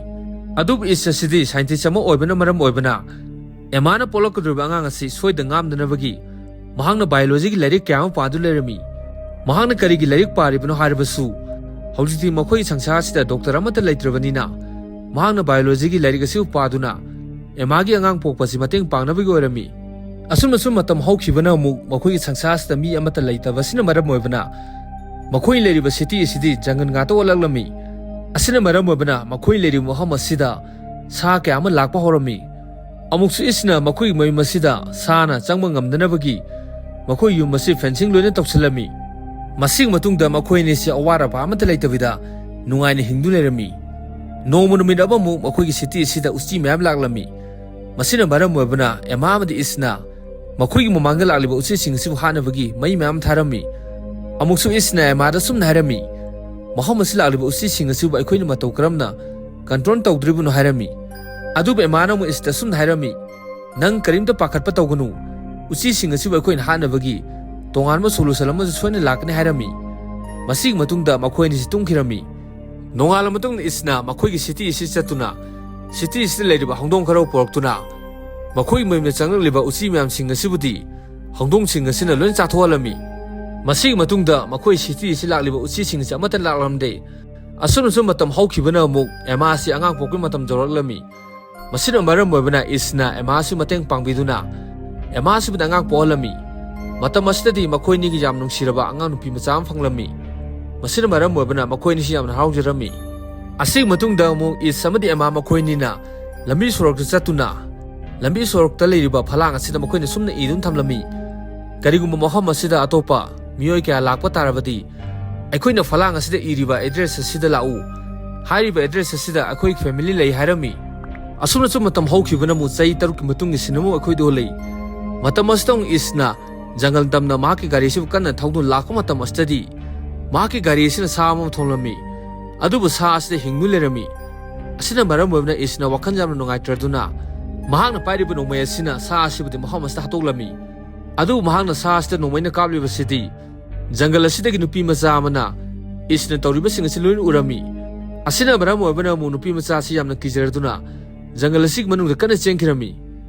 ꯑꯗꯨꯕꯨ ꯏꯁ ꯑꯁꯤꯗꯤ ꯁꯥꯏꯟꯇꯤꯁ ꯑꯃ ꯑꯣꯏꯕꯅ ꯃꯔꯝ ꯑꯣꯏꯕꯅ ꯑꯦꯃꯥꯅ ꯄꯣꯛꯂꯛꯀꯗꯧꯔꯤꯕ ꯑꯉꯥꯡ ꯑꯁꯤ ꯁꯣꯏꯗ ꯉꯥꯝꯗꯅꯕꯒꯤ ꯃꯍꯥꯛꯅ ꯕꯥꯏꯑꯣꯂꯣꯖꯤꯒꯤ ꯂꯥꯏꯔꯤꯛ ꯀꯌꯥ ꯑꯃ ꯄꯥꯗꯨꯅ ꯂꯩꯔꯝꯃꯤ꯫ ꯃꯍꯥꯛꯅ ꯀꯔꯤꯒꯤ ꯂꯥꯏꯔꯤꯛ ꯄꯥꯔꯤꯕꯅꯣ ꯍꯥꯏꯔꯕꯁꯨ, ꯍꯧꯖꯤꯛꯇꯤ ꯃꯈꯣꯏꯒꯤ ꯁꯪꯁꯥꯔ ꯑꯁꯤꯗ ꯗꯣꯛꯇꯔ ꯑꯃꯠꯇ ꯂꯩꯇ꯭ꯔꯕꯅꯤꯅ, ꯃꯍꯥꯛꯅ ꯕꯥꯏꯑꯣꯂꯣꯖꯤꯒꯤ ꯂꯥꯏꯔꯤꯛ ꯑꯁꯤꯕꯨ ꯄꯥꯗꯨꯅ ꯑꯦꯃꯥꯒꯤ ꯑꯉꯥꯡ ꯄꯣꯛꯄꯁꯤ ꯃꯇꯦꯡ ꯄꯥꯡꯅꯕꯒꯤ ꯑꯣꯏꯔꯝꯃꯤ꯫ ꯑꯁꯨꯝ ꯑꯁꯨꯝ ꯃꯇꯝ ꯍꯧꯈꯤꯕꯅ ꯑꯃꯨꯛ ꯃꯈꯣꯏꯒꯤ ꯁꯪꯁꯥꯔ ꯑꯁꯤꯗ ꯃꯤ ꯑꯃꯠꯇ ꯂꯩꯇꯕ ꯑꯁꯤꯅ ꯃꯔꯝ ꯑꯣꯏꯕꯅ ꯃꯈꯣꯏ ꯂꯩꯔꯤꯕ ꯁꯤꯇꯤ ꯑꯁꯤꯗꯤ ꯖꯪꯒꯜ ꯉꯥꯛꯇ ꯑꯣꯜꯂꯛꯂꯝꯃꯤ꯫ ꯑꯁꯤꯅ ꯃꯔꯝ ꯑꯣꯏꯕꯅ ꯃꯈꯣꯏ ꯂꯩꯔꯤꯕ ꯃꯐꯝ ꯑꯁꯤꯗ ꯁꯥ ꯀꯌꯥ ꯑꯃ ꯂꯥꯛꯄ ꯍꯧꯔꯝꯃꯤ꯫ ꯑꯃꯨꯛꯁꯨ ꯏꯁꯅ ꯃꯈꯣꯏꯒꯤ ꯃꯌꯨꯝ ꯑꯁꯤꯗ ꯁꯥꯅ ꯆꯪꯕ ꯉꯝꯗꯅꯕꯒꯤ ꯃꯈꯣꯏ ꯌꯨꯝ ꯑꯁꯤ ꯐꯦꯟꯁꯤꯡ ꯂꯣꯏꯅ ꯇꯧꯁꯤꯜꯂꯝꯃꯤ꯫ ꯃꯁꯤꯒꯤ ꯃꯇꯨꯡꯗ ꯃꯈꯣꯏ ꯑꯅꯤꯁꯤ ꯑꯋꯥꯠ ꯑꯄꯥ ꯑꯃꯠꯇ ꯂꯩꯇꯕꯤꯗ ꯅꯨꯡꯉꯥꯏꯅ ꯍꯤꯡꯗꯨꯅ ꯂꯩꯔꯝꯃꯤ꯫ ꯅꯣꯡꯃ ꯅꯨꯃꯤꯠ ꯑꯃꯃꯨꯛ ꯃꯈꯣꯏꯒꯤ ꯁꯤꯇꯤ ꯑꯁꯤꯗ ꯎꯆꯤ ꯃꯌꯥꯝ ꯂꯥꯛꯂꯝꯃꯤ꯫ ꯃꯁꯤꯅ ꯃꯔꯝ ꯑꯣꯏꯕꯅ ꯑꯦꯃꯥ ꯑꯃꯗꯤ ꯏꯁꯅ ꯃꯈꯣꯏꯒꯤ ꯃꯃꯥꯡꯗ ꯂꯥꯛꯂꯤꯕ ꯎꯆꯤꯁꯤꯡ ꯑꯁꯤꯕꯨ ꯍꯥꯠꯅꯕꯒꯤ ꯃꯩ ꯃꯌꯥꯝ ꯊꯥꯔꯝꯃꯤ꯫ ꯑꯃꯨꯛꯁꯨ ꯏꯁꯅ ꯑꯦꯃꯥꯗ ꯁꯨꯝꯅ ꯍꯥꯏꯔꯝꯃꯤ, "ꯃꯐꯝ ꯑꯁꯤ ꯂꯥꯛꯂꯤꯕ ꯎꯆꯤꯁꯤꯡ ꯑꯁꯤꯕꯨ ꯑꯩꯈꯣꯏꯅ ꯃꯇꯧ ꯀꯔꯝꯅ ꯀꯟꯇ꯭ꯔꯣꯜ ꯇꯧꯗꯣꯔꯤꯕꯅꯣ?" ꯍꯥꯏꯔꯝꯃꯤ꯫ ꯑꯗꯨꯕꯨ ꯑꯦꯃꯥꯅ ꯑꯃꯨꯛ ꯏꯁꯇ ꯁꯨꯝꯅ ꯍꯥꯏꯔꯝꯃꯤ, "ꯅꯪ ꯀꯔꯤꯝꯇ ꯄꯥꯈꯠꯄ ꯇꯧꯒꯅꯨ꯫ ꯎꯆꯤꯁꯤꯡ ꯑꯁꯤꯕꯨ ꯑꯩꯈꯣꯏꯅ ꯍꯥꯠꯅꯕꯒꯤ ꯇꯣꯉꯥꯟꯕ ꯁꯣꯂꯨꯁꯟ ꯑꯃꯁꯨ ꯁꯣꯏꯅ ꯂꯥꯛꯀꯅꯤ" ꯍꯥꯏꯔꯝꯃꯤ꯫ ꯃꯁꯤꯒꯤ ꯃꯇꯨꯡꯗ ꯃꯈꯣꯏ ꯑꯅꯤꯁꯤ ꯇꯨꯝꯈꯤꯔꯝꯃꯤ꯫ ꯅꯣꯡꯉꯥꯜꯂ ꯃꯇꯨꯡꯗ ꯏꯁꯅ ꯃꯈꯣꯏꯒꯤ ꯁꯤꯇꯤ ꯑꯁꯤ ꯆꯠꯇꯨꯅ ꯁꯤꯇꯤ ꯑꯁꯤꯗ ꯂꯩꯔꯤꯕ ꯍꯧꯗꯣꯡ ꯈꯔ ꯄꯨꯔꯛꯇꯨꯅ ꯃꯈꯣꯏꯒꯤ ꯃꯌꯨꯝꯗ ꯆꯪꯂꯛꯂꯤꯕ ꯎꯆꯤ ꯃꯌꯥꯝꯁꯤꯡ ꯑꯁꯤꯕꯨꯗꯤ ꯍꯧꯗꯣꯡꯁꯤꯡ ꯑꯁꯤꯅ ꯂꯣꯏꯅ ꯆꯥꯊꯣꯛꯍꯜꯂꯝꯃꯤ꯫ ꯃꯁꯤꯒꯤ ꯃꯇꯨꯡꯗ ꯃꯈꯣꯏ ꯁꯤꯇꯤ ꯑꯁꯤ ꯂꯥꯛꯂꯤꯕ ꯎꯆꯤꯁꯤꯡ ꯑꯁꯤ ꯑꯃꯠꯇ ꯂꯥꯛꯂꯝꯗꯦ꯫ ꯑꯁꯨꯝ ꯑꯁꯨꯝ ꯃꯇꯝ ꯍꯧꯈꯤꯕꯅ ꯑꯃꯨꯛ ꯑꯦꯃꯥ ꯑꯁꯤ ꯑꯉꯥꯡ ꯄꯣꯛꯄꯒꯤ ꯃꯇꯝ ꯌꯧꯔꯛꯂꯝꯃꯤ꯫ ꯃꯁꯤꯅ ꯃꯔꯝ ꯑꯣꯏꯕꯅ ꯏꯁꯅ ꯑꯦꯃꯥꯁꯨ ꯃꯇꯦꯡ ꯄꯥꯡꯕꯤꯗꯨꯅ ꯑꯦꯃꯥꯁꯤꯕꯨꯗ ꯑꯉꯥꯡ ꯄꯣꯛꯍꯜꯂꯝꯃꯤ꯫ ꯃꯇꯝ ꯑꯁꯤꯗꯗꯤ ꯃꯈꯣꯏꯅꯤꯒꯤ ꯌꯥꯝ ꯅꯨꯡꯁꯤꯔꯕ ꯑꯉꯥꯡ ꯅꯨꯄꯤ ꯃꯆꯥ ꯑꯃ ꯐꯪꯂꯝꯃꯤ꯫ ꯃꯁꯤꯅ ꯃꯔꯝ ꯑꯣꯏꯕꯅ ꯃꯈꯣꯏꯅꯤꯁꯤ ꯌꯥꯝꯅ ꯍꯔꯥꯎꯖꯔꯝꯃꯤ꯫ ꯑꯁꯤꯒꯤ ꯃꯇꯨꯡꯗ ꯑꯃꯨꯛ ꯏꯁ ꯑꯃꯗꯤ ꯑꯦꯃꯥ ꯃꯈꯣꯏꯅꯤꯅ ꯂꯝꯕꯤ ꯁꯣꯔꯣꯛꯇ ꯆꯠꯇꯨꯅ ꯂꯝꯕꯤ ꯁꯣꯔꯣꯛꯇ ꯂꯩꯔꯤꯕ ꯐꯂꯥꯡ ꯑꯁꯤꯗ ꯃꯈꯣꯏꯅ ꯁꯨꯝꯅ ꯏꯗꯨꯅ ꯊꯝꯂꯝꯃꯤ, "ꯀꯔꯤꯒꯨꯝꯕ ꯃꯐꯝ ꯑꯁꯤꯗ ꯑꯇꯣꯞꯄ ꯃꯤꯑꯣꯏ ꯀꯌꯥ ꯂꯥꯛꯄ ꯇꯥꯔꯕꯗꯤ ꯑꯩꯈꯣꯏꯅ ꯐꯂꯥꯡ ꯑꯁꯤꯗ ꯏꯔꯤꯕ ꯑꯦꯗ꯭ꯔꯦꯁ ꯑꯁꯤꯗ ꯂꯥꯛꯎ꯫ ꯍꯥꯏꯔꯤꯕ ꯑꯦꯗ꯭ꯔꯦꯁ ꯑꯁꯤꯗ ꯑꯩꯈꯣꯏꯒꯤ ꯐꯦꯃꯤꯂꯤ ꯂꯩ" ꯍꯥꯏꯔꯝꯃꯤ꯫ ꯑꯁꯨꯝꯅꯁꯨ ꯃꯇꯝ ꯍꯧꯈꯤꯕꯅ ꯑꯃꯨꯛ ꯆꯍꯤ ꯇꯔꯨꯛꯀꯤ ꯃꯇꯨꯡꯒꯤ ꯁꯤꯟ ꯑꯃꯨꯛ ꯑꯩꯈꯣꯏꯗ ꯎꯍꯜꯂꯤ꯫ ꯃꯇꯝ ꯑꯁꯤꯗ ꯑꯃꯨꯛ ꯏꯁꯅ ꯖꯪꯒꯜ ꯇꯝꯅ ꯃꯍꯥꯛꯀꯤ ꯒꯥꯔꯤ ꯑꯁꯤꯕꯨ ꯀꯟꯅ ꯊꯧꯗꯨꯅ ꯂꯥꯛꯄ ꯃꯇꯝ ꯑꯁꯤꯗꯗꯤ ꯃꯍꯥꯛꯀꯤ ꯒꯥꯔꯤ ꯑꯁꯤꯅ ꯁꯥ ꯑꯃ ꯊꯣꯡꯂꯝꯃꯤ꯫ ꯑꯗꯨꯕꯨ ꯁꯥ ꯑꯁꯤꯗ ꯍꯤꯡꯗꯨꯅ ꯂꯩꯔꯝꯃꯤ꯫ ꯑꯁꯤꯅ ꯃꯔꯝ ꯑꯣꯏꯕꯅ ꯏꯁꯅ ꯋꯥꯈꯜ ꯌꯥꯝꯅ ꯅꯨꯡꯉꯥꯏꯇ꯭ꯔꯗꯨꯅ ꯃꯍꯥꯛꯅ ꯄꯥꯏꯔꯤꯕ ꯅꯣꯡꯃꯩ ꯑꯁꯤꯅ ꯁꯥ ꯑꯁꯤꯕꯨꯗꯤ ꯃꯐꯝ ꯑꯁꯤꯗ ꯍꯥꯠꯇꯣꯛꯂꯝꯃꯤ꯫ ꯑꯗꯨꯕꯨ ꯃꯍꯥꯛꯅ ꯁꯥ ꯑꯁꯤꯗ ꯅꯣꯡꯃꯩꯅ ꯀꯥꯞꯂꯤꯕꯁꯤꯗꯤ ꯖꯪꯒꯜ ꯑꯁꯤꯗꯒꯤ ꯅꯨꯄꯤ ꯃꯆꯥ ꯑꯃꯅ ꯏꯁꯅ ꯇꯧꯔꯤꯕꯁꯤꯡ ꯑꯁꯤ ꯂꯣꯏꯅ ꯎꯔꯝꯃꯤ꯫ ꯑꯁꯤꯅ ꯃꯔꯝ ꯑꯣꯏꯕꯅ ꯑꯃꯨꯛ ꯅꯨꯄꯤ ꯃꯆꯥ ꯑꯁꯤ ꯌꯥꯝꯅ ꯀꯤꯖꯔꯗꯨꯅ ꯖꯪꯒꯜ ꯑꯁꯤꯒꯤ ꯃꯅꯨꯡꯗ ꯀꯟꯅ ꯆꯦꯟꯈꯤꯔꯝꯃꯤ꯫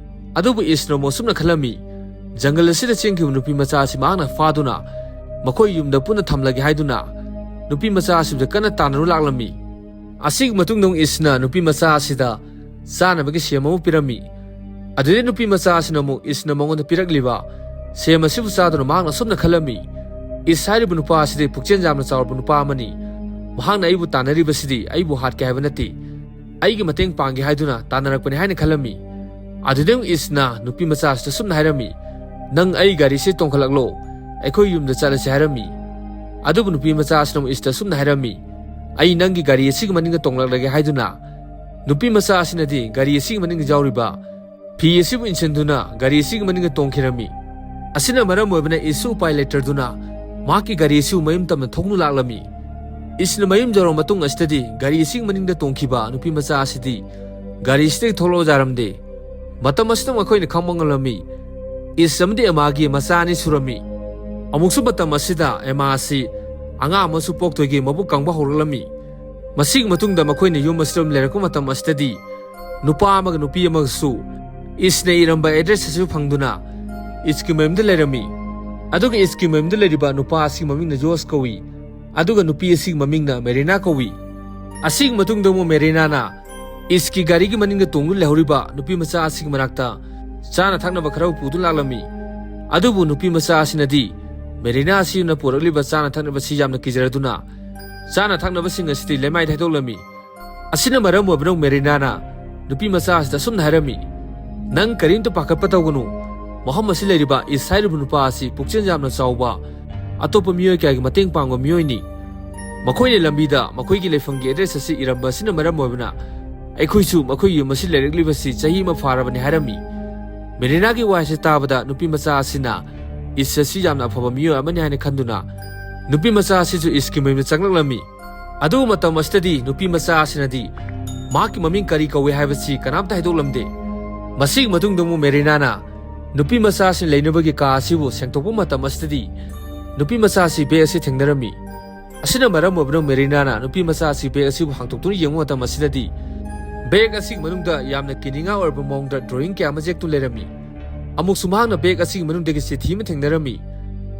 ꯑꯗꯨꯕꯨ ꯏꯁꯅ ꯑꯃꯨꯛ ꯑꯁꯨꯝꯅ ꯈꯜꯂꯝꯃꯤ, ꯖꯪꯒꯜ ꯑꯁꯤꯗ ꯆꯦꯟꯈꯤꯕ ꯅꯨꯄꯤ ꯃꯆꯥ ꯑꯁꯤ ꯃꯍꯥꯛꯅ ꯐꯥꯗꯨꯅ ꯃꯈꯣꯏ ꯌꯨꯝꯗ ꯄꯨꯟꯅ ꯊꯝꯂꯒꯦ ꯍꯥꯏꯗꯨꯅ ꯅꯨꯄꯤ ꯃꯆꯥ ꯑꯁꯤꯕꯨꯗ ꯀꯟꯅ ꯇꯥꯟꯅꯔꯨ ꯂꯥꯛꯂꯝꯃꯤ꯫ ꯑꯁꯤꯒꯤ ꯃꯇꯨꯡꯗ ꯑꯃꯨꯛ ꯏꯁꯅ ꯅꯨꯄꯤ ꯃꯆꯥ ꯑꯁꯤꯗ ꯆꯥꯅꯕꯒꯤ ꯁꯦꯝ ꯑꯃ ꯄꯤꯔꯝꯃꯤ꯫ ꯑꯗꯨꯗꯩ ꯅꯨꯄꯤ ꯃꯆꯥ ꯑꯁꯤꯅ ꯑꯃꯨꯛ ꯏꯁꯅ ꯃꯉꯣꯟꯗ ꯄꯤꯔꯛꯂꯤꯕ ꯁꯦꯝ ꯑꯁꯤꯕꯨ ꯆꯥꯗꯨꯅ ꯃꯍꯥꯛꯅ ꯑꯁꯨꯝꯅ ꯈꯜꯂꯝꯃꯤ, "ꯏꯁ ꯍꯥꯏꯔꯤꯕ ꯅꯨꯄꯥ ꯑꯁꯤꯗꯤ ꯄꯨꯛꯆꯦꯜ ꯌꯥꯝꯅ ꯆꯥꯎꯔꯕ ꯅꯨꯄꯥ ꯑꯃꯅꯤ꯫ ꯃꯍꯥꯛꯅ ꯑꯩꯕꯨ ꯇꯥꯟꯅꯔꯤꯕꯁꯤꯗꯤ ꯑꯩꯕꯨ ꯍꯥꯠꯀꯦ ꯍꯥꯏꯕ ꯅꯠꯇꯦ, ꯑꯩꯒꯤ ꯃꯇꯦꯡ ꯄꯥꯡꯒꯦ ꯍꯥꯏꯗꯨꯅ ꯇꯥꯟꯅꯔꯛꯄꯅꯤ" ꯍꯥꯏꯅ ꯈꯜꯂꯝꯃꯤ꯫ ꯑꯗꯨꯗꯩ ꯑꯃꯨꯛ ꯏꯁꯅ ꯅꯨꯄꯤ ꯃꯆꯥ ꯑꯁꯤꯗ ꯑꯁꯨꯝꯅ ꯍꯥꯏꯔꯝꯃꯤ, "ꯅꯪ ꯑꯩ ꯒꯥꯔꯤꯁꯤ ꯇꯣꯡꯈꯠꯂꯛꯂꯣ, ꯑꯩꯈꯣꯏ ꯌꯨꯝꯗ ꯆꯠꯂꯁꯤ" ꯍꯥꯏꯔꯝꯃꯤ꯫ ꯑꯗꯨꯕꯨ ꯅꯨꯄꯤ ꯃꯆꯥ ꯑꯁꯤꯅ ꯑꯃꯨꯛ ꯏꯁꯇ ꯑꯁꯨꯝꯅ ꯍꯥꯏꯔꯝꯃꯤ, "ꯑꯩ ꯅꯪꯒꯤ ꯒꯥꯔꯤ ꯑꯁꯤꯒꯤ ꯃꯅꯤꯡꯗ ꯇꯣꯡꯂꯛꯂꯒꯦ" ꯍꯥꯏꯗꯨꯅ ꯅꯨꯄꯤ ꯃꯆꯥ ꯑꯁꯤꯅꯗꯤ ꯒꯥꯔꯤ ꯑꯁꯤꯒꯤ ꯃꯅꯤꯡꯗ ꯌꯥꯎꯔꯤꯕ ꯐꯤ ꯑꯁꯤꯕꯨ ꯏꯟꯁꯤꯟꯗꯨꯅ ꯒꯥꯔꯤ ꯑꯁꯤꯒꯤ ꯃꯅꯤꯡꯗ ꯇꯣꯡꯈꯤꯔꯝꯃꯤ꯫ ꯑꯁꯤꯅ ꯃꯔꯝ ꯑꯣꯏꯕꯅ ꯏꯁꯁꯨ ꯎꯄꯥꯏ ꯂꯩꯇ꯭ꯔꯗꯨꯅ ꯃꯍꯥꯛꯀꯤ ꯒꯥꯔꯤ ꯑꯁꯤꯕꯨ ꯃꯌꯨꯝ ꯇꯝꯅ ꯊꯧꯗꯨꯅ ꯂꯥꯛꯂꯝꯃꯤ꯫ ꯏꯁꯅ ꯃꯌꯨꯝ ꯌꯧꯔꯕ ꯃꯇꯨꯡ ꯑꯁꯤꯗꯗꯤ ꯒꯥꯔꯤ ꯑꯁꯤꯒꯤ ꯃꯅꯤꯡꯗ ꯇꯣꯡꯈꯤꯕ ꯅꯨꯄꯤ ꯃꯆꯥ ꯑꯁꯤꯗꯤ ꯒꯥꯔꯤ ꯑꯁꯤꯗꯒꯤ ꯊꯣꯛꯂꯛꯑꯣ ꯌꯥꯔꯝꯗꯦ꯫ ꯃꯇꯝ ꯑꯁꯤꯗ ꯃꯈꯣꯏꯅ ꯈꯪꯕ ꯉꯝꯂꯝꯃꯤ, ꯏꯁ ꯑꯃꯗꯤ ꯑꯦꯃꯥꯒꯤ ꯃꯆꯥ ꯑꯅꯤ ꯁꯨꯔꯝꯃꯤ꯫ ꯑꯃꯨꯛꯁꯨ ꯃꯇꯝ ꯑꯁꯤꯗ ꯑꯦꯃꯥ ꯑꯁꯤ ꯑꯉꯥꯡ ꯑꯃꯁꯨ ꯄꯣꯛꯇꯣꯏꯒꯤ ꯃꯕꯨꯛ ꯀꯪꯕ ꯍꯧꯔꯛꯂꯝꯃꯤ꯫ ꯃꯁꯤꯒꯤ ꯃꯇꯨꯡꯗ ꯃꯈꯣꯏꯅ ꯌꯨꯝ ꯑꯁꯤꯗ ꯑꯗꯨꯝ ꯂꯩꯔꯛꯄ ꯃꯇꯝ ꯑꯁꯤꯗꯗꯤ ꯅꯨꯄꯥ ꯑꯃꯒ ꯅꯨꯄꯤ ꯑꯃꯒꯁꯨ ꯏꯁꯅ ꯏꯔꯝꯕ ꯑꯦꯗ꯭ꯔꯦꯁ ꯑꯁꯤꯕꯨ ꯐꯪꯗꯨꯅ ꯏꯁꯀꯤ ꯃꯌꯨꯝꯗ ꯂꯩꯔꯝꯃꯤ꯫ ꯑꯗꯨꯒ ꯏꯁꯀꯤ ꯃꯌꯨꯝꯗ ꯂꯩꯔꯤꯕ ꯅꯨꯄꯥ ꯑꯁꯤꯒꯤ ꯃꯃꯤꯡꯅ ꯖꯣꯁ ꯀꯧꯏ, ꯑꯗꯨꯒ ꯅꯨꯄꯤ ꯑꯁꯤꯒꯤ ꯃꯃꯤꯡꯅ ꯃꯦꯔꯤꯅꯥ ꯀꯧꯏ꯫ ꯑꯁꯤꯒꯤ ꯃꯇꯨꯡꯗ ꯑꯃꯨꯛ ꯃꯦꯔꯤꯅꯥꯅ ꯏꯁꯀꯤ ꯒꯥꯔꯤꯒꯤ ꯃꯅꯤꯡꯗ ꯇꯣꯡꯗꯨꯅ ꯂꯩꯍꯧꯔꯤꯕ ꯅꯨꯄꯤ ꯃꯆꯥ ꯑꯁꯤꯒꯤ ꯃꯅꯥꯛꯇ ꯆꯥꯅ ꯊꯛꯅꯕ ꯈꯔ ꯄꯨꯗꯨꯅ ꯂꯥꯛꯂꯝꯃꯤ꯫ ꯑꯗꯨꯕꯨ ꯅꯨꯄꯤ ꯃꯆꯥ ꯑꯁꯤꯅꯗꯤ ꯃꯦꯔꯤꯅꯥ ꯑꯁꯤꯅ ꯄꯨꯔꯛꯂꯤꯕ ꯆꯥꯅ ꯊꯛꯅꯕꯁꯤ ꯌꯥꯝꯅ ꯀꯤꯖꯔꯗꯨꯅ ꯆꯥꯅ ꯊꯛꯅꯕꯁꯤꯡ ꯑꯁꯤꯗꯤ ꯂꯩꯃꯥꯏꯗ ꯍꯩꯗꯣꯛꯂꯝꯃꯤ꯫ ꯑꯁꯤꯅ ꯃꯔꯝ ꯑꯣꯏꯕꯅ ꯃꯦꯔꯤꯅꯥꯅ ꯅꯨꯄꯤ ꯃꯆꯥ ꯑꯁꯤꯗ ꯑꯁꯨꯝꯅ ꯍꯥꯏꯔꯝꯃꯤ, "ꯅꯪ ꯀꯔꯤꯝꯇ ꯄꯥꯈꯠꯄ ꯇꯧꯒꯅꯨ꯫ ꯃꯐꯝ ꯑꯁꯤ ꯂꯩꯔꯤꯕ ꯏꯁ ꯍꯥꯏꯔꯤꯕ ꯅꯨꯄꯥ ꯑꯁꯤ ꯄꯨꯛꯆꯦꯜ ꯌꯥꯝꯅ ꯆꯥꯎꯕ, ꯑꯇꯣꯞꯄ ꯃꯤꯑꯣꯏ ꯀꯌꯥꯒꯤ ꯃꯇꯦꯡ ꯄꯥꯡꯕ ꯃꯤꯑꯣꯏꯅꯤ꯫ ꯃꯈꯣꯏꯅ ꯂꯝꯕꯤꯗ ꯃꯈꯣꯏꯒꯤ ꯂꯩꯐꯝꯒꯤ ꯑꯦꯗ꯭ꯔꯦꯁ ꯑꯁꯤ ꯏꯔꯝꯕ ꯑꯁꯤꯅ ꯃꯔꯝ ꯑꯣꯏꯕꯅ ꯑꯩꯈꯣꯏꯁꯨ ꯃꯈꯣꯏꯒꯤ ꯌꯨꯝ ꯑꯁꯤ ꯂꯩꯔꯛꯂꯤꯕꯁꯤ ꯆꯍꯤ ꯑꯃ ꯐꯥꯔꯕꯅꯤ" ꯍꯥꯏꯔꯝꯃꯤ꯫ ꯃꯦꯔꯤꯅꯥꯒꯤ ꯋꯥꯍꯩꯁꯤ ꯇꯥꯕꯗ ꯅꯨꯄꯤ ꯃꯆꯥ ꯑꯁꯤꯅ ꯏꯁ ꯑꯁꯤ ꯌꯥꯝꯅ ꯑꯐꯕ ꯃꯤꯑꯣꯏ ꯑꯃꯅꯤ ꯍꯥꯏꯅ ꯈꯟꯗꯨꯅ ꯅꯨꯄꯤ ꯃꯆꯥ ꯑꯁꯤꯁꯨ ꯏꯁꯀꯤ ꯃꯌꯨꯝꯗ ꯆꯪꯂꯛꯂꯝꯃꯤ꯫ ꯑꯗꯨꯕꯨ ꯃꯇꯝ ꯑꯁꯤꯗꯗꯤ ꯅꯨꯄꯤ ꯃꯆꯥ ꯑꯁꯤꯅꯗꯤ ꯃꯍꯥꯛꯀꯤ ꯃꯃꯤꯡ ꯀꯔꯤ ꯀꯧꯏ ꯍꯥꯏꯕꯁꯤ ꯀꯅꯥꯝꯇ ꯍꯥꯏꯗꯣꯛꯂꯝꯗꯦ꯫ ꯃꯁꯤꯒꯤ ꯃꯇꯨꯡꯗ ꯑꯃꯨꯛ ꯃꯦꯔꯤꯅꯥꯅ ꯅꯨꯄꯤ ꯃꯆꯥ ꯑꯁꯤ ꯂꯩꯅꯕꯒꯤ ꯀꯥ ꯑꯁꯤꯕꯨ ꯁꯦꯡꯗꯣꯛꯄ ꯃꯇꯝ ꯑꯁꯤꯗꯗꯤ ꯅꯨꯄꯤ ꯃꯆꯥ ꯑꯁꯤ ꯕꯦꯒ ꯑꯁꯤ ꯊꯦꯡꯅꯔꯝꯃꯤ꯫ ꯑꯁꯤꯅ ꯃꯔꯝ ꯑꯣꯏꯕꯅ ꯃꯦꯔꯤꯅꯥꯅ ꯅꯨꯄꯤ ꯃꯆꯥ ꯑꯁꯤ ꯕꯦꯒ ꯑꯁꯤꯕꯨ ꯍꯥꯡꯗꯣꯛꯇꯨꯅ ꯌꯦꯡꯕ ꯃꯇꯝ ꯑꯁꯤꯗꯗꯤ ꯕꯦꯒ ꯑꯁꯤꯒꯤ ꯃꯅꯨꯡꯗ ꯌꯥꯝꯅ ꯀꯤꯅꯤꯡꯉꯥꯏ ꯑꯣꯏꯔꯕ ꯃꯑꯣꯡꯗ ꯗ꯭ꯔꯣꯌꯤꯡ ꯀꯌꯥ ꯑꯃ ꯌꯦꯛꯇꯨꯅ ꯂꯩꯔꯝꯃꯤ꯫ ꯑꯃꯨꯛꯁꯨ ꯃꯍꯥꯛꯅ ꯕꯦꯒ ꯑꯁꯤꯒꯤ ꯃꯅꯨꯡꯗꯒꯤ ꯆꯤꯊꯤ ꯑꯃ ꯊꯦꯡꯅꯔꯝꯃꯤ꯫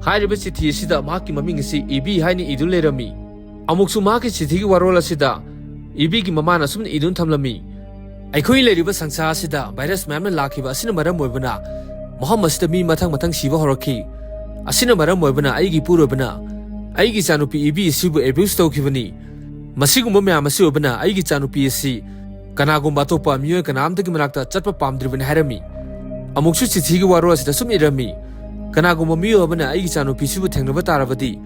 ꯍꯥꯏꯔꯤꯕ ꯆꯤꯊꯤ ꯑꯁꯤꯗ ꯃꯍꯥꯛꯀꯤ ꯃꯃꯤꯡ ꯑꯁꯤ ꯏꯕꯤ ꯍꯥꯏꯅ ꯏꯗꯨꯅ ꯂꯩꯔꯝꯃꯤ꯫ ꯑꯃꯨꯛꯁꯨ ꯃꯍꯥꯛꯀꯤ ꯆꯤꯊꯤꯒꯤ ꯋꯥꯔꯣꯜ ꯑꯁꯤꯗ ꯏꯕꯤꯒꯤ ꯃꯃꯥꯅ ꯑꯁꯨꯝꯅ ꯏꯗꯨꯅ ꯊꯝꯂꯝꯃꯤ, "ꯑꯩꯈꯣꯏ ꯂꯩꯔꯤꯕ ꯁꯪꯁꯥꯔ ꯑꯁꯤꯗ ꯚꯥꯏꯔꯁ ꯃꯌꯥꯝꯅ ꯂꯥꯛꯈꯤꯕ ꯑꯁꯤꯅ ꯃꯔꯝ ꯑꯣꯏꯕꯅ ꯃꯐꯝ ꯑꯁꯤꯗ ꯃꯤ ꯃꯊꯪ ꯃꯊꯪ ꯁꯤꯕ ꯍꯧꯔꯛꯈꯤ꯫ ꯑꯁꯤꯅ ꯃꯔꯝ ꯑꯣꯏꯕꯅ ꯑꯩꯒꯤ ꯏꯄꯨꯔꯣꯏꯕꯅ ꯑꯩꯒꯤ ꯏꯆꯥꯅꯨꯄꯤ ꯏꯕꯤ ꯑꯁꯤꯕꯨ ꯑꯦꯕ꯭ꯌꯨꯁ ꯇꯧꯈꯤꯕꯅꯤ꯫ ꯃꯁꯤꯒꯨꯝꯕ ꯃꯌꯥꯝ ꯑꯁꯤ ꯑꯣꯏꯕꯅ ꯑꯩꯒꯤ ꯏꯆꯥꯅꯨꯄꯤ ꯑꯁꯤ ꯀꯅꯥꯒꯨꯝꯕ ꯑꯇꯣꯞꯄ ꯃꯤꯑꯣꯏ ꯀꯅꯥꯝꯇꯒꯤ ꯃꯅꯥꯛꯇ ꯆꯠꯄ ꯄꯥꯝꯗ꯭ꯔꯤꯕꯅꯤ" ꯍꯥꯏꯔꯝꯃꯤ꯫ ꯑꯃꯨꯛꯁꯨ ꯆꯤꯊꯤꯒꯤ ꯋꯥꯔꯣꯜ ꯑꯁꯤꯗ ꯁꯨꯝ ꯏꯔꯝꯃꯤ, "ꯀꯅꯥꯒꯨꯝꯕ ꯃꯤꯑꯣꯏ ꯑꯃꯅ ꯑꯩꯒꯤ ꯏꯆꯥꯅꯨꯄꯤꯁꯤꯕꯨ ꯊꯦꯡꯅꯕ ꯇꯥꯔꯕꯗꯤ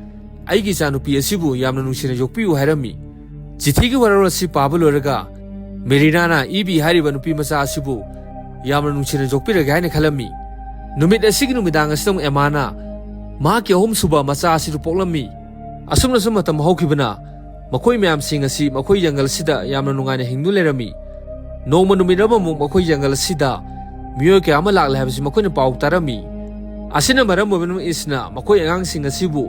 ꯑꯩꯒꯤ ꯏꯆꯥꯅꯨꯄꯤ ꯑꯁꯤꯕꯨ ꯌꯥꯝꯅ ꯅꯨꯡꯁꯤꯅ ꯌꯣꯛꯄꯤꯌꯨ" ꯍꯥꯏꯔꯝꯃꯤ꯫ ꯆꯤꯊꯤꯒꯤ ꯋꯥꯔꯣꯜ ꯑꯁꯤ ꯄꯥꯕ ꯂꯣꯏꯔꯒ ꯃꯦꯔꯤꯅꯥꯅ ꯏꯕꯤ ꯍꯥꯏꯔꯤꯕ ꯅꯨꯄꯤ ꯃꯆꯥ ꯑꯁꯤꯕꯨ ꯌꯥꯝꯅ ꯅꯨꯡꯁꯤꯅ ꯌꯣꯛꯄꯤꯔꯒꯦ ꯍꯥꯏꯅ ꯈꯜꯂꯝꯃꯤ꯫ ꯅꯨꯃꯤꯠ ꯑꯁꯤꯒꯤ ꯅꯨꯃꯤꯗꯥꯡ ꯑꯁꯤꯗ ꯑꯃꯨꯛ ꯑꯦꯃꯥꯅ ꯃꯍꯥꯛꯀꯤ ꯑꯍꯨꯝꯁꯨꯕ ꯃꯆꯥ ꯑꯁꯤꯕꯨ ꯄꯣꯛꯂꯝꯃꯤ꯫ ꯑꯁꯨꯝꯅ ꯁꯨꯝ ꯃꯇꯝ ꯍꯧꯈꯤꯕꯅ ꯃꯈꯣꯏ ꯃꯌꯥꯝꯁꯤꯡ ꯑꯁꯤ ꯃꯈꯣꯏ ꯖꯪꯒꯜ ꯑꯁꯤꯗ ꯌꯥꯝꯅ ꯅꯨꯡꯉꯥꯏꯅ ꯍꯤꯡꯗꯨꯅ ꯂꯩꯔꯝꯃꯤ꯫ ꯅꯣꯡꯃ ꯅꯨꯃꯤꯠ ꯑꯃꯃꯨꯛ ꯃꯈꯣꯏ ꯖꯪꯒꯜ ꯑꯁꯤꯗ ꯃꯤꯑꯣꯏ ꯀꯌꯥ ꯑꯃ ꯂꯥꯛꯂꯦ ꯍꯥꯏꯕꯁꯤ ꯃꯈꯣꯏꯅ ꯄꯥꯎ ꯇꯥꯔꯝꯃꯤ꯫ ꯑꯁꯤꯅ ꯃꯔꯝ ꯑꯣꯏꯕꯅ ꯏꯁꯅ ꯃꯈꯣꯏ ꯑꯉꯥꯡꯁꯤꯡ ꯑꯁꯤꯕꯨ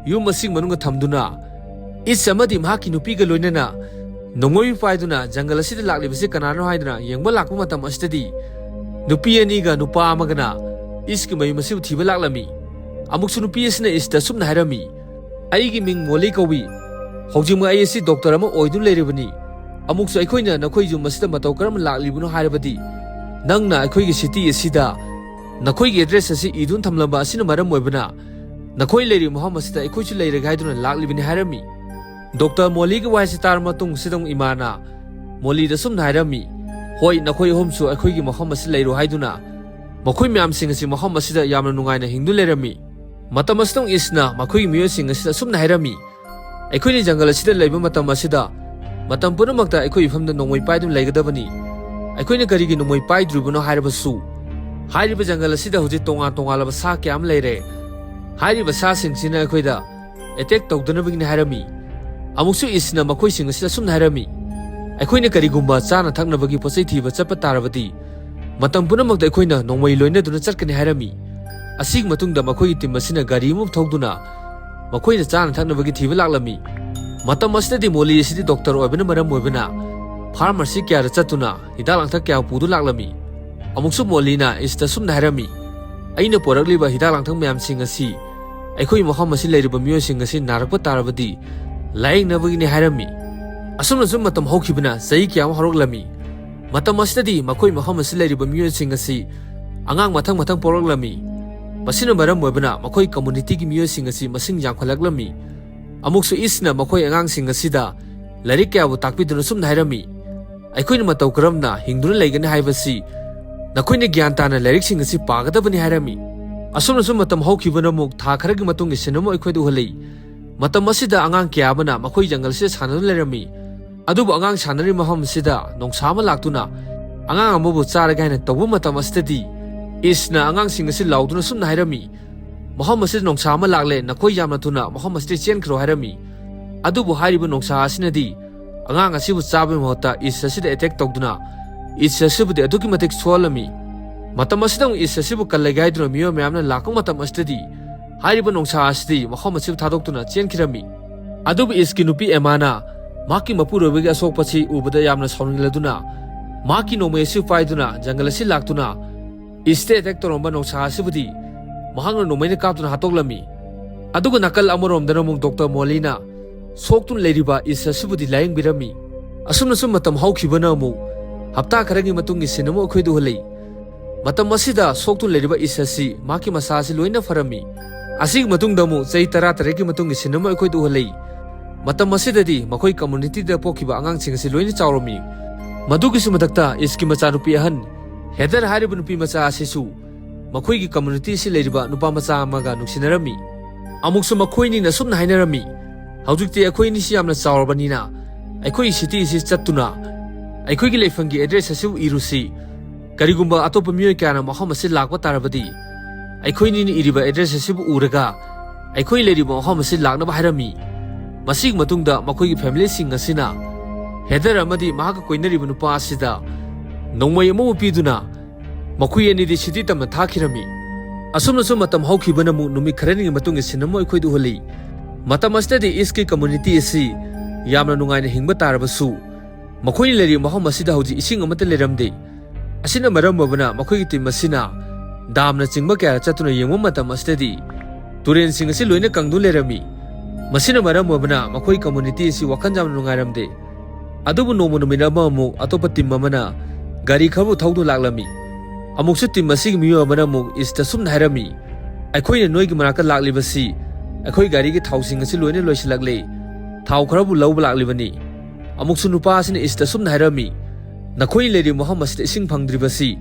ꯌꯨꯝ ꯑꯁꯤꯒꯤ ꯃꯅꯨꯡꯗ ꯊꯝꯗꯨꯅ ꯏꯁ ꯑꯃꯗꯤ ꯃꯍꯥꯛꯀꯤ ꯅꯨꯄꯤꯒ ꯂꯣꯏꯅꯅ ꯅꯣꯡꯃꯩ ꯄꯥꯏꯗꯨꯅ ꯖꯪꯒꯜ ꯑꯁꯤꯗ ꯂꯥꯛꯂꯤꯕꯁꯤ ꯀꯅꯥꯅꯣ ꯍꯥꯏꯗꯨꯅ ꯌꯦꯡꯕ ꯂꯥꯛꯄ ꯃꯇꯝ ꯑꯁꯤꯗꯗꯤ ꯅꯨꯄꯤ ꯑꯅꯤꯒ ꯅꯨꯄꯥ ꯑꯃꯒꯅ ꯏꯁꯀꯤ ꯃꯌꯨꯝ ꯑꯁꯤꯕꯨ ꯊꯤꯕ ꯂꯥꯛꯂꯝꯃꯤ꯫ ꯑꯃꯨꯛꯁꯨ ꯅꯨꯄꯤ ꯑꯁꯤꯅ ꯏꯁꯇ ꯁꯨꯝꯅ ꯍꯥꯏꯔꯝꯃꯤ, "ꯑꯩꯒꯤ ꯃꯤꯡ ꯃꯣꯂꯤ ꯀꯧꯏ꯫ ꯍꯧꯖꯤꯛꯃꯛ ꯑꯩ ꯑꯁꯤ ꯗꯣꯛꯇꯔ ꯑꯃ ꯑꯣꯏꯗꯨꯅ ꯂꯩꯔꯤꯕꯅꯤ꯫ ꯑꯃꯨꯛꯁꯨ ꯑꯩꯈꯣꯏꯅ ꯅꯈꯣꯏ ꯌꯨꯝ ꯑꯁꯤꯗ ꯃꯇꯧ ꯀꯔꯝꯅ ꯂꯥꯛꯂꯤꯕꯅꯣ ꯍꯥꯏꯔꯕꯗꯤ, ꯅꯪꯅ ꯑꯩꯈꯣꯏꯒꯤ ꯁꯤꯇꯤ ꯑꯁꯤꯗ ꯅꯈꯣꯏꯒꯤ ꯑꯦꯗ꯭ꯔꯦꯁ ꯑꯁꯤ ꯏꯗꯨꯅ ꯊꯝꯂꯝꯕ ꯑꯁꯤꯅ ꯃꯔꯝ ꯑꯣꯏꯕꯅ, ꯅꯈꯣꯏ ꯂꯩꯔꯤꯕ ꯃꯐꯝ ꯑꯁꯤꯗ ꯑꯩꯈꯣꯏꯁꯨ ꯂꯩꯔꯒꯦ ꯍꯥꯏꯗꯨꯅ ꯂꯥꯛꯂꯤꯕꯅꯤ ꯍꯥꯏꯔꯝꯃꯤ꯫ ꯗꯣꯛꯇꯔ ꯃꯣꯂꯤꯒꯤ ꯋꯥꯍꯩꯁꯤ ꯇꯥꯔꯕ ꯃꯇꯨꯡ ꯁꯤꯗ ꯑꯃꯨꯛ ꯏꯃꯥꯅ ꯃꯣꯂꯤꯗ ꯑꯁꯨꯝꯅ ꯍꯥꯏꯔꯝꯃꯤ, "ꯍꯣꯏ, ꯅꯈꯣꯏ ꯑꯍꯨꯝꯁꯨ ꯑꯩꯈꯣꯏꯒꯤ ꯃꯐꯝ ꯑꯁꯤ ꯂꯩꯔꯣ ꯍꯥꯏꯗꯨꯅ ꯃꯈꯣꯏ ꯃꯌꯥꯝꯁꯤꯡ ꯑꯁꯤ ꯃꯐꯝ ꯑꯁꯤꯗ ꯌꯥꯝꯅ ꯅꯨꯡꯉꯥꯏꯅ ꯍꯤꯡꯗꯨꯅ ꯂꯩꯔꯝꯃꯤ"꯫ ꯃꯇꯝ ꯑꯁꯤꯗ ꯑꯃꯨꯛ ꯏꯁꯅ ꯃꯈꯣꯏꯒꯤ ꯃꯤꯑꯣꯏꯁꯤꯡ ꯑꯁꯤꯗ ꯑꯁꯨꯝꯅ ꯍꯥꯏꯔꯝꯃꯤ, "ꯑꯩꯈꯣꯏꯅ ꯖꯪꯒꯜ ꯑꯁꯤꯗ ꯂꯩꯕ ꯃꯇꯝ ꯑꯁꯤꯗ ꯃꯇꯝ ꯄꯨꯝꯅꯃꯛꯇ ꯑꯩꯈꯣꯏ ꯏꯐꯝꯗ ꯅꯣꯡꯃꯩ ꯄꯥꯏꯗꯨꯅ ꯂꯩꯒꯗꯕꯅꯤ꯫ ꯑꯩꯈꯣꯏꯅ ꯀꯔꯤꯒꯤ ꯅꯣꯡꯃꯩ ꯄꯥꯏꯗ꯭ꯔꯤꯕꯅꯣ ꯍꯥꯏꯔꯕꯁꯨ, ꯍꯥꯏꯔꯤꯕ ꯖꯪꯒꯜ ꯑꯁꯤꯗ ꯍꯧꯖꯤꯛ ꯇꯣꯉꯥꯟ ꯇꯣꯉꯥꯟꯂꯕ ꯁꯥ ꯀꯌꯥ ꯑꯃ ꯂꯩꯔꯦ꯫ ꯍꯥꯏꯔꯤꯕ ꯁꯥꯁꯤꯡꯁꯤꯅ ꯑꯩꯈꯣꯏꯗ ꯑꯦꯇꯦꯛ ꯇꯧꯗꯅꯕꯒꯤꯅꯤ" ꯍꯥꯏꯔꯝꯃꯤ꯫ ꯑꯃꯨꯛꯁꯨ ꯏꯁꯅ ꯃꯈꯣꯏꯁꯤꯡ ꯑꯁꯤꯗ ꯑꯁꯨꯝꯅ ꯍꯥꯏꯔꯝꯃꯤ, "ꯑꯩꯈꯣꯏꯅ ꯀꯔꯤꯒꯨꯝꯕ ꯆꯥꯅ ꯊꯛꯅꯕꯒꯤ ꯄꯣꯠ ꯆꯩ ꯊꯤꯕ ꯆꯠꯄ ꯇꯥꯔꯕꯗꯤ, ꯃꯇꯝ ꯄꯨꯝꯅꯃꯛꯇ ꯑꯩꯈꯣꯏꯅ ꯅꯣꯡꯃꯩ ꯂꯣꯏꯅꯗꯨꯅ ꯆꯠꯀꯅꯤ" ꯍꯥꯏꯔꯝꯃꯤ꯫ ꯑꯁꯤꯒꯤ ꯃꯇꯨꯡꯗ ꯃꯈꯣꯏꯒꯤ ꯇꯤꯝ ꯑꯁꯤꯅ ꯒꯥꯔꯤ ꯑꯃ ꯊꯧꯗꯨꯅ ꯃꯈꯣꯏꯅ ꯆꯥꯅ ꯊꯛꯅꯕꯒꯤ ꯊꯤꯕ ꯂꯥꯛꯂꯝꯃꯤ꯫ ꯃꯇꯝ ꯑꯁꯤꯗꯗꯤ ꯃꯣꯂꯤ ꯑꯁꯤꯗꯤ ꯗꯣꯛꯇꯔ ꯑꯣꯏꯕꯅ ꯃꯔꯝ ꯑꯣꯏꯕꯅ ꯐꯥꯔꯃꯥꯁꯤ ꯀꯌꯥꯗ ꯆꯠꯇꯨꯅ ꯍꯤꯗꯥꯛ ꯂꯥꯡꯊꯛ ꯀꯌꯥ ꯄꯨꯗꯨꯅ ꯂꯥꯛꯂꯝꯃꯤ꯫ ꯑꯃꯨꯛꯁꯨ ꯃꯣꯂꯤꯅ ꯏꯁꯇ ꯁꯨꯝꯅ ꯍꯥꯏꯔꯝꯃꯤ, "ꯑꯩꯅ ꯄꯨꯔꯛꯂꯤꯕ ꯍꯤꯗꯥꯛ ꯂꯥꯡꯊꯛ ꯃꯌꯥꯝꯁꯤꯡ ꯑꯁꯤ ꯑꯩꯈꯣꯏ ꯃꯐꯝ ꯑꯁꯤ ꯂꯩꯔꯤꯕ ꯃꯤꯑꯣꯏꯁꯤꯡ ꯑꯁꯤ ꯅꯥꯔꯛꯄ ꯇꯥꯔꯕꯗꯤ ꯂꯥꯌꯦꯡꯅꯕꯒꯤꯅꯤ" ꯍꯥꯏꯔꯝꯃꯤ꯫ ꯑꯁꯨꯝꯅ ꯁꯨꯝ ꯃꯇꯝ ꯍꯧꯈꯤꯕꯅ ꯆꯍꯤ ꯀꯌꯥ ꯑꯃ ꯍꯧꯔꯛꯂꯝꯃꯤ꯫ ꯃꯇꯝ ꯑꯁꯤꯗꯗꯤ ꯃꯈꯣꯏ ꯃꯐꯝ ꯑꯁꯤ ꯂꯩꯔꯤꯕ ꯃꯤꯑꯣꯏꯁꯤꯡ ꯑꯁꯤ ꯑꯉꯥꯡ ꯃꯊꯪ ꯃꯊꯪ ꯄꯣꯛꯂꯛꯂꯝꯃꯤ꯫ ꯃꯁꯤꯅ ꯃꯔꯝ ꯑꯣꯏꯕꯅ ꯃꯈꯣꯏ ꯀꯝꯃꯨꯅꯤꯇꯤꯒꯤ ꯃꯤꯑꯣꯏꯁꯤꯡ ꯑꯁꯤ ꯃꯁꯤꯡ ꯌꯥꯝꯈꯠꯂꯛꯂꯝꯃꯤ꯫ ꯑꯃꯨꯛꯁꯨ ꯏꯁꯅ ꯃꯈꯣꯏ ꯑꯉꯥꯡꯁꯤꯡ ꯑꯁꯤꯗ ꯂꯥꯏꯔꯤꯛ ꯀꯌꯥꯕꯨ ꯇꯥꯛꯄꯤꯗꯨꯅ ꯁꯨꯝꯅ ꯍꯥꯏꯔꯝꯃꯤ, "ꯑꯩꯈꯣꯏꯅ ꯃꯇꯧ ꯀꯔꯝꯅ ꯍꯤꯡꯗꯨꯅ ꯂꯩꯒꯅꯤ ꯍꯥꯏꯕꯁꯤ ꯅꯈꯣꯏꯅ ꯒ꯭ꯌꯥꯟ ꯇꯥꯅ ꯂꯥꯏꯔꯤꯛꯁꯤꯡ ꯑꯁꯤ ꯄꯥꯒꯗꯕꯅꯤ" ꯍꯥꯏꯔꯝꯃꯤ꯫ ꯑꯁꯨꯝꯅ ꯁꯨꯝ ꯃꯇꯝ ꯍꯧꯈꯤꯕꯅ ꯑꯃꯨꯛ ꯊꯥ ꯈꯔꯒꯤ ꯃꯇꯨꯡꯒꯤ ꯁꯤꯟ ꯑꯃ ꯑꯩꯈꯣꯏꯗ ꯎꯍꯜꯂꯤ꯫ ꯃꯇꯝ ꯑꯁꯤꯗ ꯑꯉꯥꯡ ꯀꯌꯥ ꯑꯃꯅ ꯃꯈꯣꯏ ꯖꯪꯒꯜꯁꯤꯗ ꯁꯥꯟꯅꯗꯨꯅ ꯂꯩꯔꯝꯃꯤ꯫ ꯑꯗꯨꯕꯨ ꯑꯉꯥꯡ ꯁꯥꯟꯅꯔꯤꯕ ꯃꯐꯝ ꯑꯁꯤꯗ ꯅꯣꯡꯁꯥ ꯑꯃ ꯂꯥꯛꯇꯨꯅ ꯑꯉꯥꯡ ꯑꯃꯕꯨ ꯆꯥꯔꯒꯦ ꯍꯥꯏꯅ ꯇꯧꯕ ꯃꯇꯝ ꯑꯁꯤꯗꯗꯤ ꯏꯁꯅ ꯑꯉꯥꯡꯁꯤꯡ ꯑꯁꯤ ꯂꯥꯎꯗꯨꯅ ꯁꯨꯝꯅ ꯍꯥꯏꯔꯝꯃꯤ, "ꯃꯐꯝ ꯑꯁꯤꯗ ꯅꯣꯡꯁꯥ ꯑꯃ ꯂꯥꯛꯂꯦ, ꯅꯈꯣꯏ ꯌꯥꯝꯅ ꯊꯨꯅ ꯃꯐꯝ ꯑꯁꯤꯗ ꯆꯦꯟꯈ꯭ꯔꯣ" ꯍꯥꯏꯔꯝꯃꯤ꯫ ꯑꯗꯨꯕꯨ ꯍꯥꯏꯔꯤꯕ ꯅꯣꯡꯁꯥ ꯑꯁꯤꯅꯗꯤ ꯑꯉꯥꯡ ꯑꯁꯤꯕꯨ ꯆꯥꯕꯒꯤ ꯃꯍꯨꯠꯇ ꯏꯁ ꯑꯁꯤꯗ ꯑꯦꯇꯦꯛ ꯇꯧꯗꯨꯅ ꯏꯁ ꯑꯁꯤꯕꯨꯗꯤ ꯑꯗꯨꯛꯀꯤ ꯃꯇꯤꯛ ꯁꯣꯛꯍꯜꯂꯝꯃꯤ꯫ ꯃꯇꯝ ꯑꯁꯤꯗ ꯑꯃꯨꯛ ꯏꯁ ꯑꯁꯤꯕꯨ ꯀꯜꯂꯒꯦ ꯍꯥꯏꯗꯨꯅ ꯃꯤꯑꯣꯏ ꯃꯌꯥꯝꯅ ꯂꯥꯛꯄ ꯃꯇꯝ ꯑꯁꯤꯗꯗꯤ ꯍꯥꯏꯔꯤꯕ ꯅꯣꯡꯁꯥ ꯑꯁꯤꯗꯤ ꯃꯐꯝ ꯑꯁꯤꯕꯨ ꯊꯥꯗꯣꯛꯇꯨꯅ ꯆꯦꯟꯈꯤꯔꯝꯃꯤ꯫ ꯑꯗꯨꯕꯨ ꯏꯁꯀꯤ ꯅꯨꯄꯤ ꯑꯦꯃꯥꯅ ꯃꯍꯥꯛꯀꯤ ꯃꯄꯨꯔꯣꯏꯕꯒꯤ ꯑꯁꯣꯛꯄꯁꯤ ꯎꯕꯗ ꯌꯥꯝꯅ ꯁꯥꯎꯅꯤꯡꯂꯗꯨꯅ ꯃꯍꯥꯛꯀꯤ ꯅꯣꯡꯃꯩ ꯑꯁꯤ ꯄꯥꯏꯗꯨꯅ ꯖꯪꯒꯜ ꯑꯁꯤ ꯂꯥꯛꯇꯨꯅ ꯏꯁꯇ ꯑꯦꯇꯦꯛ ꯇꯧꯔꯝꯕ ꯅꯣꯡꯁꯥ ꯑꯁꯤꯕꯨꯗꯤ ꯃꯍꯥꯛꯅ ꯅꯣꯡꯃꯩꯅ ꯀꯥꯞꯇꯨꯅ ꯍꯥꯠꯇꯣꯛꯂꯝꯃꯤ꯫ ꯑꯗꯨꯒ ꯅꯥꯀꯜ ꯑꯃꯔꯣꯝꯗꯅ ꯑꯃꯨꯛ ꯗꯣꯛꯇꯔ ꯃꯣꯂꯤꯅ ꯁꯣꯛꯇꯨꯅ ꯂꯩꯔꯤꯕ ꯏꯁ ꯑꯁꯤꯕꯨꯗꯤ ꯂꯥꯌꯦꯡꯕꯤꯔꯝꯃꯤ꯫ ꯑꯁꯨꯝꯅ ꯁꯨꯝ ꯃꯇꯝ ꯍꯧꯈꯤꯕꯅ ꯑꯃꯨꯛ ꯍꯞꯇꯥ ꯈꯔꯒꯤ ꯃꯇꯨꯡꯒꯤ ꯁꯤꯟ ꯑꯃꯨꯛ ꯑꯩꯈꯣꯏꯗ ꯎꯍꯜꯂꯤ꯫ ꯃꯇꯝ ꯑꯁꯤꯗ ꯁꯣꯛꯇꯨꯅ ꯂꯩꯔꯤꯕ ꯏꯁ ꯑꯁꯤ ꯃꯍꯥꯛꯀꯤ ꯃꯁꯥ ꯑꯁꯤ ꯂꯣꯏꯅ ꯐꯔꯝꯃꯤ꯫ ꯑꯁꯤꯒꯤ ꯃꯇꯨꯡꯗ ꯑꯃꯨꯛ ꯆꯍꯤ ꯇꯔꯥ ꯇꯔꯦꯠꯀꯤ ꯃꯇꯨꯡꯒꯤ ꯁꯤꯟ ꯑꯃ ꯑꯩꯈꯣꯏꯗ ꯎꯍꯜꯂꯤ꯫ ꯃꯇꯝ ꯑꯁꯤꯗꯗꯤ ꯃꯈꯣꯏ ꯀꯝꯃ꯭ꯌꯨꯅꯤꯇꯤꯗ ꯄꯣꯛꯈꯤꯕ ꯑꯉꯥꯡꯁꯤꯡ ꯑꯁꯤ ꯂꯣꯏꯅ ꯆꯥꯎꯔꯝꯃꯤ꯫ ꯃꯗꯨꯒꯤꯁꯨ ꯃꯊꯛꯇ ꯏꯁꯀꯤ ꯃꯆꯥꯅꯨꯄꯤ ꯑꯍꯟ ꯍꯦꯗꯔ ꯍꯥꯏꯔꯤꯕ ꯅꯨꯄꯤ ꯃꯆꯥ ꯑꯁꯤꯁꯨ ꯃꯈꯣꯏꯒꯤ ꯀꯝꯃ꯭ꯌꯨꯅꯤꯇꯤ ꯑꯁꯤ ꯂꯩꯔꯤꯕ ꯅꯨꯄꯥ ꯃꯆꯥ ꯑꯃꯒ ꯅꯨꯡꯁꯤꯅꯔꯝꯃꯤ꯫ ꯑꯃꯨꯛꯁꯨ ꯃꯈꯣꯏꯅꯤꯅ ꯑꯁꯨꯝꯅ ꯍꯥꯏꯅꯔꯝꯃꯤ, "ꯍꯧꯖꯤꯛꯇꯤ ꯑꯩꯈꯣꯏ ꯑꯅꯤꯁꯤ ꯌꯥꯝꯅ ꯆꯥꯎꯔꯕꯅꯤꯅ ꯑꯩꯈꯣꯏ ꯁꯤꯇꯤ ꯑꯁꯤ ꯆꯠꯇꯨꯅ ꯑꯩꯈꯣꯏꯒꯤ ꯂꯩꯐꯝꯒꯤ ꯑꯦꯗ꯭ꯔꯦꯁ ꯑꯁꯤꯕꯨ ꯏꯔꯨꯁꯤ꯫ ꯀꯔꯤꯒꯨꯝꯕ ꯑꯇꯣꯞꯄ ꯃꯤꯑꯣꯏ ꯀꯌꯥꯅ ꯃꯐꯝ ꯑꯁꯤ ꯂꯥꯛꯄ ꯇꯥꯔꯕꯗꯤ ꯑꯩꯈꯣꯏꯅꯤꯅ ꯏꯔꯤꯕ ꯑꯦꯗ꯭ꯔꯦꯁ ꯑꯁꯤꯕꯨ ꯎꯔꯒ ꯑꯩꯈꯣꯏ ꯂꯩꯔꯤꯕ ꯃꯐꯝ ꯑꯁꯤ ꯂꯥꯛꯅꯕ ꯍꯥꯏꯔꯝꯃꯤ"꯫ ꯃꯁꯤꯒꯤ ꯃꯇꯨꯡꯗ ꯃꯈꯣꯏꯒꯤ ꯐꯦꯃꯤꯂꯤꯁꯤꯡ ꯑꯁꯤꯅ ꯍꯦꯗꯔ ꯑꯃꯗꯤ ꯃꯍꯥꯛꯀ ꯀꯣꯏꯅꯔꯤꯕ ꯅꯨꯄꯥ ꯑꯁꯤꯗ ꯅꯣꯡꯃꯩ ꯑꯃꯕꯨ ꯄꯤꯗꯨꯅ ꯃꯈꯣꯏ ꯑꯅꯤꯗꯤ ꯁꯤꯇꯤ ꯇꯝꯅ ꯊꯥꯈꯤꯔꯝꯃꯤ꯫ ꯑꯁꯨꯝꯅꯁꯨ ꯃꯇꯝ ꯍꯧꯈꯤꯕꯅ ꯑꯃꯨꯛ ꯅꯨꯃꯤꯠ ꯈꯔꯅꯤꯒꯤ ꯃꯇꯨꯡꯒꯤ ꯁꯤꯟ ꯑꯃ ꯑꯩꯈꯣꯏꯗ ꯎꯍꯜꯂꯤ꯫ ꯃꯇꯝ ꯑꯁꯤꯗꯗꯤ ꯏꯁꯀꯤ ꯀꯝꯃ꯭ꯌꯨꯅꯤꯇꯤ ꯑꯁꯤ ꯌꯥꯝꯅ ꯅꯨꯡꯉꯥꯏꯅ ꯍꯤꯡꯕ ꯇꯥꯔꯕꯁꯨ, ꯃꯈꯣꯏꯅ ꯂꯩꯔꯤꯕ ꯃꯐꯝ ꯑꯁꯤꯗ ꯍꯧꯖꯤꯛ ꯏꯁꯤꯡ ꯑꯃꯠꯇ ꯂꯩꯔꯝꯗꯦ꯫ ꯑꯁꯤꯅ ꯃꯔꯝ ꯑꯣꯏꯕꯅ ꯃꯈꯣꯏꯒꯤ ꯇꯤꯝ ꯑꯁꯤꯅ ꯗꯥꯝꯅꯆꯤꯡꯕ ꯀꯌꯥ ꯆꯠꯇꯨꯅ ꯌꯦꯡꯕ ꯃꯇꯝ ꯑꯁꯤꯗꯗꯤ ꯇꯨꯔꯦꯟꯁꯤꯡ ꯑꯁꯤ ꯂꯣꯏꯅ ꯀꯪꯗꯨꯅ ꯂꯩꯔꯝꯃꯤ꯫ ꯃꯁꯤꯅ ꯃꯔꯝ ꯑꯣꯏꯕꯅ ꯃꯈꯣꯏ ꯀꯝꯃ꯭ꯌꯨꯅꯤꯇꯤ ꯑꯁꯤ ꯋꯥꯈꯜ ꯌꯥꯝꯅ ꯅꯨꯡꯉꯥꯏꯔꯝꯗꯦ꯫ ꯑꯗꯨꯕꯨ ꯅꯣꯡꯃ ꯅꯨꯃꯤꯠ ꯑꯃ ꯑꯃꯨꯛ ꯑꯇꯣꯞꯄ ꯇꯤꯝ ꯑꯃꯅ ꯒꯥꯔꯤ ꯈꯔꯕꯨ ꯊꯧꯗꯨꯅ ꯂꯥꯛꯂꯝꯃꯤ꯫ ꯑꯃꯨꯛꯁꯨ ꯇꯤꯝ ꯑꯁꯤꯒꯤ ꯃꯤꯑꯣꯏ ꯑꯃꯅ ꯑꯃꯨꯛ ꯏꯁꯇ ꯁꯨꯝꯅ ꯍꯥꯏꯔꯝꯃꯤ, "ꯑꯩꯈꯣꯏꯅ ꯅꯣꯏꯒꯤ ꯃꯅꯥꯛꯇ ꯂꯥꯛꯂꯤꯕꯁꯤ ꯑꯩꯈꯣꯏ ꯒꯥꯔꯤꯒꯤ ꯊꯥꯎꯁꯤꯡ ꯑꯁꯤ ꯂꯣꯏꯅ ꯂꯣꯏꯁꯤꯜꯂꯛꯂꯦ꯫ ꯊꯥꯎ ꯈꯔꯕꯨ ꯂꯧꯕ ꯂꯥꯛꯂꯤꯕꯅꯤ"꯫ ꯑꯃꯨꯛꯁꯨ ꯅꯨꯄꯥ ꯑꯁꯤꯅ ꯏꯁꯇ ꯁꯨꯝꯅ ꯍꯥꯏꯔꯝꯃꯤ, "ꯅꯈꯣꯏꯅ ꯂꯩꯔꯤꯕ ꯃꯐꯝ ꯑꯁꯤꯗ ꯏꯁꯤꯡ ꯐꯪꯗ꯭ꯔꯤꯕꯁꯤ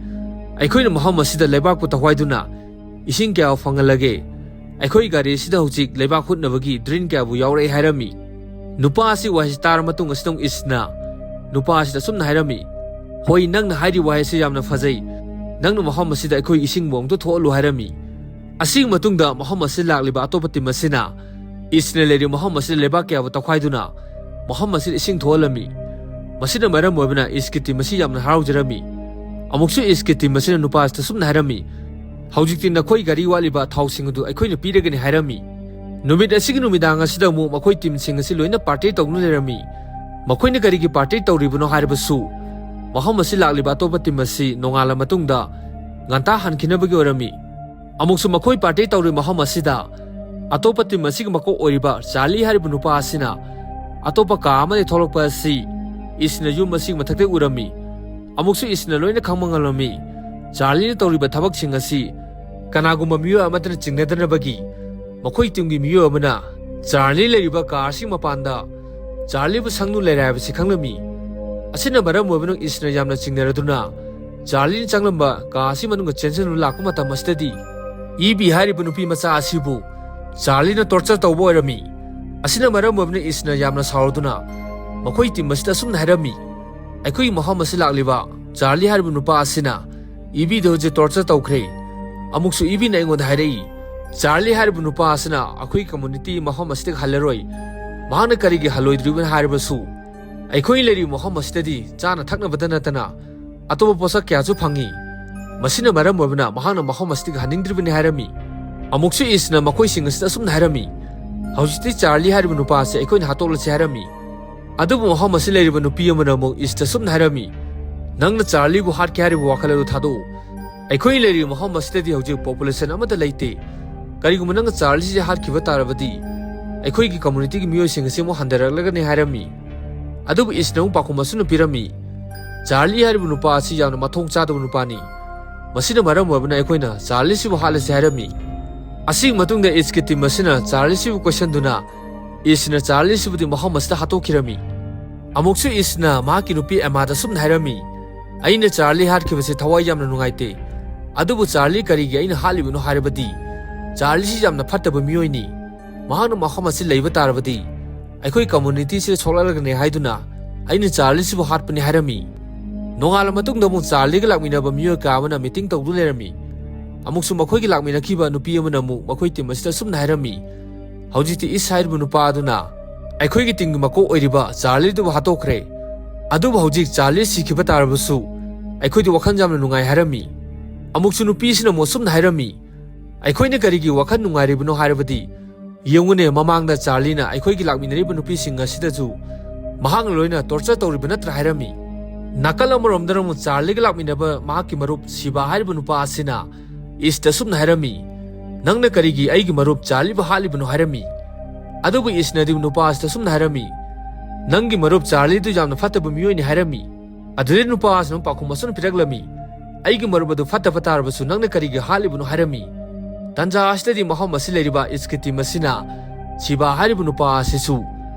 ꯑꯩꯈꯣꯏꯅ ꯃꯐꯝ ꯑꯁꯤꯗ ꯂꯩꯕꯥꯛꯄꯨ ꯇꯧꯈꯥꯏꯗꯨꯅ ꯏꯁꯤꯡ ꯀꯌꯥ ꯐꯪꯍꯜꯂꯒꯦ? ꯑꯩꯈꯣꯏ ꯒꯥꯔꯤ ꯑꯁꯤꯗ ꯍꯧꯖꯤꯛ ꯂꯩꯕꯥꯛ ꯍꯨꯠꯅꯕꯒꯤ ꯗ꯭ꯔꯦꯟ ꯀꯌꯥꯕꯨ ꯌꯥꯎꯔꯛꯑꯦ" ꯍꯥꯏꯔꯝꯃꯤ꯫ ꯅꯨꯄꯥ ꯑꯁꯤ ꯋꯥꯍꯩꯁꯤ ꯇꯥꯔꯕ ꯃꯇꯨꯡ ꯑꯁꯤꯗ ꯑꯃꯨꯛ ꯏꯁꯅ ꯅꯨꯄꯥ ꯑꯁꯤꯗ ꯑꯁꯨꯝꯅ ꯍꯥꯏꯔꯝꯃꯤ, "ꯍꯣꯏ, ꯅꯪꯅ ꯍꯥꯏꯔꯤꯕ ꯋꯥꯍꯩ ꯑꯁꯤ ꯌꯥꯝꯅ ꯐꯖꯩ꯫ ꯅꯪꯅ ꯃꯐꯝ ꯑꯁꯤꯗ ꯑꯩꯈꯣꯏ ꯏꯁꯤꯡꯕꯨ ꯑꯃꯨꯛꯇ ꯊꯣꯛꯍꯜꯂꯨ" ꯍꯥꯏꯔꯝꯃꯤ꯫ ꯑꯁꯤꯒꯤ ꯃꯇꯨꯡꯗ ꯃꯐꯝ ꯑꯁꯤꯗ ꯂꯥꯛꯂꯤꯕ ꯑꯇꯣꯞꯄ ꯇꯤꯝ ꯑꯁꯤꯅ ꯏꯁꯅ ꯂꯩꯔꯤꯕ ꯃꯐꯝ ꯑꯁꯤꯗ ꯂꯩꯕꯥꯛ ꯀꯌꯥꯕꯨ ꯇꯧꯈꯥꯏꯗꯨꯅ ꯃꯐꯝ ꯑꯁꯤꯗ ꯏꯁꯤꯡ ꯊꯣꯛꯍꯜꯂꯝꯃꯤ꯫ ꯃꯁꯤꯅ ꯃꯔꯝ ꯑꯣꯏꯕꯅ ꯏꯁꯀꯤ ꯇꯤꯝ ꯑꯁꯤ ꯌꯥꯝꯅ ꯍꯔꯥꯎꯖꯔꯝꯃꯤ꯫ ꯑꯃꯨꯛꯁꯨ ꯏꯁꯀꯤ ꯇꯤꯝ ꯑꯁꯤꯅ ꯅꯨꯄꯥ ꯑꯁꯤꯗ ꯁꯨꯝꯅ ꯍꯥꯏꯔꯝꯃꯤ, "ꯍꯧꯖꯤꯛꯇꯤ ꯅꯈꯣꯏ ꯒꯥꯔꯤ ꯋꯥꯠꯂꯤꯕ ꯊꯥꯎꯁꯤꯡ ꯑꯗꯨ ꯑꯩꯈꯣꯏꯅ ꯄꯤꯔꯒꯅꯤ" ꯍꯥꯏꯔꯝꯃꯤ꯫ ꯅꯨꯃꯤꯠ ꯑꯁꯤꯒꯤ ꯅꯨꯃꯤꯗꯥꯡ ꯑꯁꯤꯗ ꯑꯃꯨꯛ ꯃꯈꯣꯏ ꯇꯤꯝꯁꯤꯡ ꯑꯁꯤ ꯂꯣꯏꯅ ꯄꯥꯔꯇꯤ ꯇꯧꯗꯨꯅ ꯂꯩꯔꯝꯃꯤ꯫ ꯃꯈꯣꯏꯅ ꯀꯔꯤꯒꯤ ꯄꯥꯔꯇꯤ ꯇꯧꯔꯤꯕꯅꯣ ꯍꯥꯏꯔꯕꯁꯨ, ꯃꯐꯝ ꯑꯁꯤ ꯂꯥꯛꯂꯤꯕ ꯑꯇꯣꯞꯄ ꯇꯤꯝ ꯑꯁꯤ ꯅꯣꯡꯉꯥꯜꯂ ꯃꯇꯨꯡꯗ ꯉꯟꯇꯥ ꯍꯟꯈꯤꯅꯕꯒꯤ ꯑꯣꯏꯔꯝꯃꯤ꯫ ꯑꯃꯨꯛꯁꯨ ꯃꯈꯣꯏ ꯄꯥꯔꯇꯤ ꯇꯧꯔꯤꯕ ꯃꯐꯝ ꯑꯁꯤꯗ ꯑꯇꯣꯞꯄ ꯇꯤꯝ ꯑꯁꯤꯒꯤ ꯃꯀꯣꯛ ꯑꯣꯏꯔꯤꯕ ꯆꯥꯔꯂꯤ ꯍꯥꯏꯔꯤꯕ ꯅꯨꯄꯥ ꯑꯁꯤꯅ ꯑꯇꯣꯞꯄ ꯀꯥ ꯑꯃꯗꯒꯤ ꯊꯣꯛꯂꯛꯄ ꯑꯁꯤ ꯏꯁꯅ ꯌꯨꯝ ꯑꯁꯤꯒꯤ ꯃꯊꯛꯇ ꯎꯔꯝꯃꯤ꯫ ꯑꯃꯨꯛꯁꯨ ꯏꯁꯅ ꯂꯣꯏꯅ ꯈꯪꯕ ꯉꯝꯂꯝꯃꯤ꯫ ꯆꯥꯔꯂꯤꯅ ꯇꯧꯔꯤꯕ ꯊꯕꯛꯁꯤꯡ ꯑꯁꯤ ꯀꯅꯥꯒꯨꯝꯕ ꯃꯤꯑꯣꯏ ꯑꯃꯠꯇꯅ ꯆꯤꯡꯅꯗꯅꯕꯒꯤ ꯃꯈꯣꯏ ꯇꯤꯝꯒꯤ ꯃꯤꯑꯣꯏ ꯑꯃꯅ ꯆꯥꯔꯂꯤ ꯂꯩꯔꯤꯕ ꯀꯥ ꯑꯁꯤꯒꯤ ꯃꯄꯥꯟꯗ ꯆꯥꯔꯂꯤꯕꯨ ꯁꯪꯗꯨꯅ ꯂꯩꯔꯦ ꯍꯥꯏꯕꯁꯤ ꯈꯪꯂꯝꯃꯤ꯫ ꯑꯁꯤꯅ ꯃꯔꯝ ꯑꯣꯏꯕꯅ ꯏꯁꯅ ꯌꯥꯝꯅ ꯆꯤꯡꯅꯔꯗꯨꯅ ꯆꯥꯔꯂꯤꯅ ꯆꯪꯂꯝꯕ ꯀꯥ ꯑꯁꯤ ꯃꯅꯨꯡꯗ ꯆꯦꯟꯁꯤꯟꯗꯨꯅ ꯂꯥꯛꯄ ꯃꯇꯝ ꯑꯁꯤꯗꯗꯤ ꯏꯕꯤ ꯍꯥꯏꯔꯤꯕ ꯅꯨꯄꯤ ꯃꯆꯥ ꯑꯁꯤꯕꯨ ꯆꯥꯔꯂꯤꯅ ꯇꯣꯔꯆꯔ ꯇꯧꯕ ꯑꯣꯏꯔꯝꯃꯤ꯫ ꯑꯁꯤꯅ ꯃꯔꯝ ꯑꯣꯏꯕꯅ ꯏꯁꯅ ꯌꯥꯝꯅ ꯁꯥꯎꯔꯗꯨꯅ ꯃꯈꯣꯏ ꯇꯤꯝ ꯑꯁꯤꯗ ꯑꯁꯨꯝꯅ ꯍꯥꯏꯔꯝꯃꯤ, "ꯑꯩꯈꯣꯏꯒꯤ ꯃꯐꯝ ꯑꯁꯤ ꯂꯥꯛꯂꯤꯕ ꯆꯥꯔꯂꯤ ꯍꯥꯏꯔꯤꯕ ꯅꯨꯄꯥ ꯑꯁꯤꯅ ꯏꯕꯤꯗ ꯍꯧꯖꯤꯛ ꯇꯣꯔꯆꯔ ꯇꯧꯈ꯭ꯔꯦ꯫ ꯑꯃꯨꯛꯁꯨ ꯏꯕꯤꯅ ꯑꯩꯉꯣꯟꯗ ꯍꯥꯏꯔꯛꯏ, ꯆꯥꯔꯂꯤ ꯍꯥꯏꯔꯤꯕ ꯅꯨꯄꯥ ꯑꯁꯤꯅ ꯑꯩꯈꯣꯏ ꯀꯝꯃ꯭ꯌꯨꯅꯤꯇꯤ ꯃꯐꯝ ꯑꯁꯤꯗꯒꯤ ꯍꯜꯂꯔꯣꯏ꯫ ꯃꯍꯥꯛꯅ ꯀꯔꯤꯒꯤ ꯍꯜꯂꯣꯏꯗ꯭ꯔꯤꯕꯅ ꯍꯥꯏꯔꯕꯁꯨ ꯑꯩꯈꯣꯏ ꯂꯩꯔꯤꯕ ꯃꯐꯝ ꯑꯁꯤꯗꯗꯤ ꯆꯥꯅ ꯊꯛꯅꯕꯗ ꯅꯠꯇꯅ ꯑꯇꯣꯞꯄ ꯄꯣꯠꯁꯛ ꯀꯌꯥꯁꯨ ꯐꯪꯏ꯫ ꯃꯁꯤꯅ ꯃꯔꯝ ꯑꯣꯏꯕꯅ ꯃꯍꯥꯛꯅ ꯃꯐꯝ ꯑꯁꯤꯗꯒꯤ ꯍꯟꯅꯤꯡꯗ꯭ꯔꯤꯕꯅꯤ" ꯍꯥꯏꯔꯝꯃꯤ꯫ ꯑꯃꯨꯛꯁꯨ ꯏꯁꯅ ꯃꯈꯣꯏꯁꯤꯡ ꯑꯁꯤꯗ ꯑꯁꯨꯝꯅ ꯍꯥꯏꯔꯝꯃꯤ, "ꯍꯧꯖꯤꯛꯇꯤ ꯆꯥꯔꯂꯤ ꯍꯥꯏꯔꯤꯕ ꯅꯨꯄꯥ ꯑꯁꯤ ꯑꯩꯈꯣꯏꯅ ꯍꯥꯠꯇꯣꯛꯂꯁꯤ" ꯍꯥꯏꯔꯝꯃꯤ꯫ ꯑꯗꯨꯕꯨ ꯃꯐꯝ ꯑꯁꯤ ꯂꯩꯔꯤꯕ ꯅꯨꯄꯤ ꯑꯃꯅ ꯑꯃꯨꯛ ꯏꯁꯇ ꯑꯁꯨꯝꯅ ꯍꯥꯏꯔꯝꯃꯤ, "ꯅꯪꯅ ꯆꯥꯔꯂꯤꯕꯨ ꯍꯥꯠꯀꯦ ꯍꯥꯏꯔꯤꯕ ꯋꯥꯈꯜ ꯑꯗꯨ ꯊꯥꯗꯣꯛꯎ꯫ ꯑꯩꯈꯣꯏ ꯂꯩꯔꯤꯕ ꯃꯐꯝ ꯑꯁꯤꯗꯗꯤ ꯍꯧꯖꯤꯛ ꯄꯣꯄꯨꯂꯦꯁꯟ ꯑꯃꯠꯇ ꯂꯩꯇꯦ꯫ ꯀꯔꯤꯒꯨꯝꯕ ꯅꯪꯅ ꯆꯥꯔꯂꯤꯁꯤ ꯍꯥꯠꯈꯤꯕ ꯇꯥꯔꯕꯗꯤ ꯑꯩꯈꯣꯏꯒꯤ ꯀꯝꯃ꯭ꯌꯨꯅꯤꯇꯤꯒꯤ ꯃꯤꯑꯣꯏꯁꯤꯡ ꯑꯁꯤ ꯑꯃꯨꯛ ꯍꯟꯊꯔꯛꯂꯒꯅꯤ" ꯍꯥꯏꯔꯝꯃꯤ꯫ ꯑꯗꯨꯕꯨ ꯏꯁꯅ ꯑꯃꯨꯛ ꯄꯥꯎꯈꯨꯝ ꯑꯁꯨꯝꯅ ꯄꯤꯔꯝꯃꯤ, "ꯆꯥꯔꯂꯤ ꯍꯥꯏꯔꯤꯕ ꯅꯨꯄꯥ ꯑꯁꯤ ꯌꯥꯝꯅ ꯃꯊꯣꯡ ꯆꯥꯗꯕ ꯅꯨꯄꯥꯅꯤ꯫ ꯃꯁꯤꯅ ꯃꯔꯝ ꯑꯣꯏꯕꯅ ꯑꯩꯈꯣꯏꯅ ꯆꯥꯔꯂꯤꯁꯤꯕꯨ ꯍꯥꯠꯂꯁꯤ" ꯍꯥꯏꯔꯝꯃꯤ꯫ ꯑꯁꯤꯒꯤ ꯃꯇꯨꯡꯗ ꯏꯁꯀꯤ ꯇꯤꯝ ꯑꯁꯤꯅ ꯆꯥꯔꯂꯤꯁꯤꯕꯨ ꯀꯣꯏꯁꯟꯗꯨꯅ ꯏꯁꯅ ꯆꯥꯔꯂꯤꯁꯤꯕꯨꯗꯤ ꯃꯐꯝ ꯑꯁꯤꯗ ꯍꯥꯠꯇꯣꯛꯈꯤꯔꯝꯃꯤ꯫ ꯑꯃꯨꯛꯁꯨ ꯏꯁꯅ ꯃꯍꯥꯛꯀꯤ ꯅꯨꯄꯤ ꯑꯦꯃꯥꯗ ꯑꯁꯨꯝꯅ ꯍꯥꯏꯔꯝꯃꯤ, "ꯑꯩꯅ ꯆꯥꯔꯂꯤ ꯍꯥꯠꯈꯤꯕꯁꯤ ꯊꯋꯥꯏ ꯌꯥꯝꯅ ꯅꯨꯡꯉꯥꯏꯇꯦ꯫ ꯑꯗꯨꯕꯨ ꯆꯥꯔꯂꯤ ꯀꯔꯤꯒꯤ ꯑꯩꯅ ꯍꯥꯠꯂꯤꯕꯅꯣ ꯍꯥꯏꯔꯕꯗꯤ ꯆꯥꯔꯂꯤꯁꯤ ꯌꯥꯝꯅ ꯐꯠꯇꯕ ꯃꯤꯑꯣꯏꯅꯤ꯫ ꯃꯍꯥꯛꯅ ꯃꯐꯝ ꯑꯁꯤ ꯂꯩꯕ ꯇꯥꯔꯕꯗꯤ ꯑꯩꯈꯣꯏ ꯀꯝꯃ꯭ꯌꯨꯅꯤꯇꯤꯁꯤꯗ ꯁꯣꯛꯂꯛꯂꯒꯅꯤ ꯍꯥꯏꯗꯨꯅ ꯑꯩꯅ ꯆꯥꯔꯂꯤꯁꯤꯕꯨ ꯍꯥꯠꯄꯅꯤ" ꯍꯥꯏꯔꯝꯃꯤ꯫ ꯅꯣꯡꯉꯥꯜꯂ ꯃꯇꯨꯡꯗ ꯑꯃꯨꯛ ꯆꯥꯔꯂꯤꯒ ꯂꯥꯛꯃꯤꯟꯅꯕ ꯃꯤꯑꯣꯏ ꯀꯌꯥ ꯑꯃꯅ ꯃꯤꯇꯤꯡ ꯇꯧꯗꯨꯅ ꯂꯩꯔꯝꯃꯤ꯫ ꯑꯃꯨꯛꯁꯨ ꯃꯈꯣꯏꯒꯤ ꯂꯥꯛꯃꯤꯟꯅꯈꯤꯕ ꯅꯨꯄꯤ ꯑꯃꯅ ꯑꯃꯨꯛ ꯃꯈꯣꯏ ꯇꯤꯝ ꯑꯁꯤꯗ ꯑꯁꯨꯝꯅ ꯍꯥꯏꯔꯝꯃꯤ, "ꯍꯧꯖꯤꯛꯇꯤ ꯏꯁ ꯍꯥꯏꯔꯤꯕ ꯅꯨꯄꯥ ꯑꯗꯨꯅ ꯑꯩꯈꯣꯏꯒꯤ ꯇꯤꯝꯒꯤ ꯃꯀꯣꯛ ꯑꯣꯏꯔꯤꯕ ꯆꯥꯔꯂꯤꯗꯨꯕꯨ ꯍꯥꯠꯇꯣꯛꯈ꯭ꯔꯦ꯫ ꯑꯗꯨꯕꯨ ꯍꯧꯖꯤꯛ ꯆꯥꯔꯂꯤ ꯁꯤꯈꯤꯕ ꯇꯥꯔꯕꯁꯨ ꯑꯩꯈꯣꯏꯗꯤ ꯋꯥꯈꯜ ꯌꯥꯝꯅ ꯅꯨꯡꯉꯥꯏ" ꯍꯥꯏꯔꯝꯃꯤ꯫ ꯑꯃꯨꯛꯁꯨ ꯅꯨꯄꯤꯁꯤꯅ ꯑꯃꯨꯛ ꯑꯁꯨꯝꯅ ꯍꯥꯏꯔꯝꯃꯤ, "ꯑꯩꯈꯣꯏꯅ ꯀꯔꯤꯒꯤ ꯋꯥꯈꯜ ꯅꯨꯡꯉꯥꯏꯔꯤꯕꯅꯣ ꯍꯥꯏꯔꯕꯗꯤ ꯌꯦꯡꯉꯨꯅꯦ, ꯃꯃꯥꯡꯗ ꯆꯥꯔꯂꯤꯅ ꯑꯩꯈꯣꯏꯒꯤ ꯂꯥꯛꯃꯤꯟꯅꯔꯤꯕ ꯅꯨꯄꯤꯁꯤꯡ ꯑꯁꯤꯗꯁꯨ ꯃꯍꯥꯛꯅ ꯂꯣꯏꯅ ꯇꯣꯔꯆꯔ ꯇꯧꯔꯤꯕ ꯅꯠꯇ꯭ꯔꯥ?" ꯍꯥꯏꯔꯝꯃꯤ꯫ ꯅꯥꯀꯜ ꯑꯃꯔꯣꯝꯗꯅ ꯑꯃꯨꯛ ꯆꯥꯔꯂꯤꯒ ꯂꯥꯛꯃꯤꯟꯅꯕ ꯃꯍꯥꯛꯀꯤ ꯃꯔꯨꯞ ꯁꯤꯕꯥ ꯍꯥꯏꯔꯤꯕ ꯅꯨꯄꯥ ꯑꯁꯤꯅ ꯏꯁꯇ ꯑꯁꯨꯝꯅ ꯍꯥꯏꯔꯝꯃꯤ, "ꯅꯪꯅ ꯀꯔꯤꯒꯤ ꯑꯩꯒꯤ ꯃꯔꯨꯞ ꯆꯥꯔꯂꯤꯕꯨ ꯍꯥꯠꯂꯤꯕꯅꯣ?" ꯍꯥꯏꯔꯝꯃꯤ꯫ ꯑꯗꯨꯕꯨ ꯏꯁꯅꯗꯤ ꯅꯨꯄꯥ ꯑꯁꯤꯗ ꯑꯁꯨꯝꯅ ꯍꯥꯏꯔꯝꯃꯤ, "ꯅꯪꯒꯤ ꯃꯔꯨꯞ ꯆꯥꯔꯂꯤꯗꯨ ꯌꯥꯝꯅ ꯐꯠꯇꯕ ꯃꯤꯑꯣꯏꯅꯤ" ꯍꯥꯏꯔꯝꯃꯤ꯫ ꯑꯗꯨꯗꯩ ꯅꯨꯄꯥ ꯑꯁꯤꯅ ꯄꯥꯎꯈꯨꯝ ꯑꯁꯨꯝꯅ ꯄꯤꯔꯛꯂꯝꯃꯤ, "ꯑꯩꯒꯤ ꯃꯔꯨꯞ ꯑꯗꯨ ꯐꯠꯇꯕ ꯇꯥꯔꯕꯁꯨ ꯅꯪꯅ ꯀꯔꯤꯒꯤ ꯍꯥꯠꯂꯤꯕꯅꯣ?" ꯍꯥꯏꯔꯝꯃꯤ꯫ ꯇꯟꯖꯥ ꯑꯁꯤꯗꯗꯤ ꯃꯐꯝ ꯑꯁꯤ ꯂꯩꯔꯤꯕ ꯏꯁꯀꯤ ꯇꯤꯝ ꯑꯁꯤꯅ ꯁꯤꯕꯥ ꯍꯥꯏꯔꯤꯕ ꯅꯨꯄꯥ ꯑꯁꯤꯁꯨ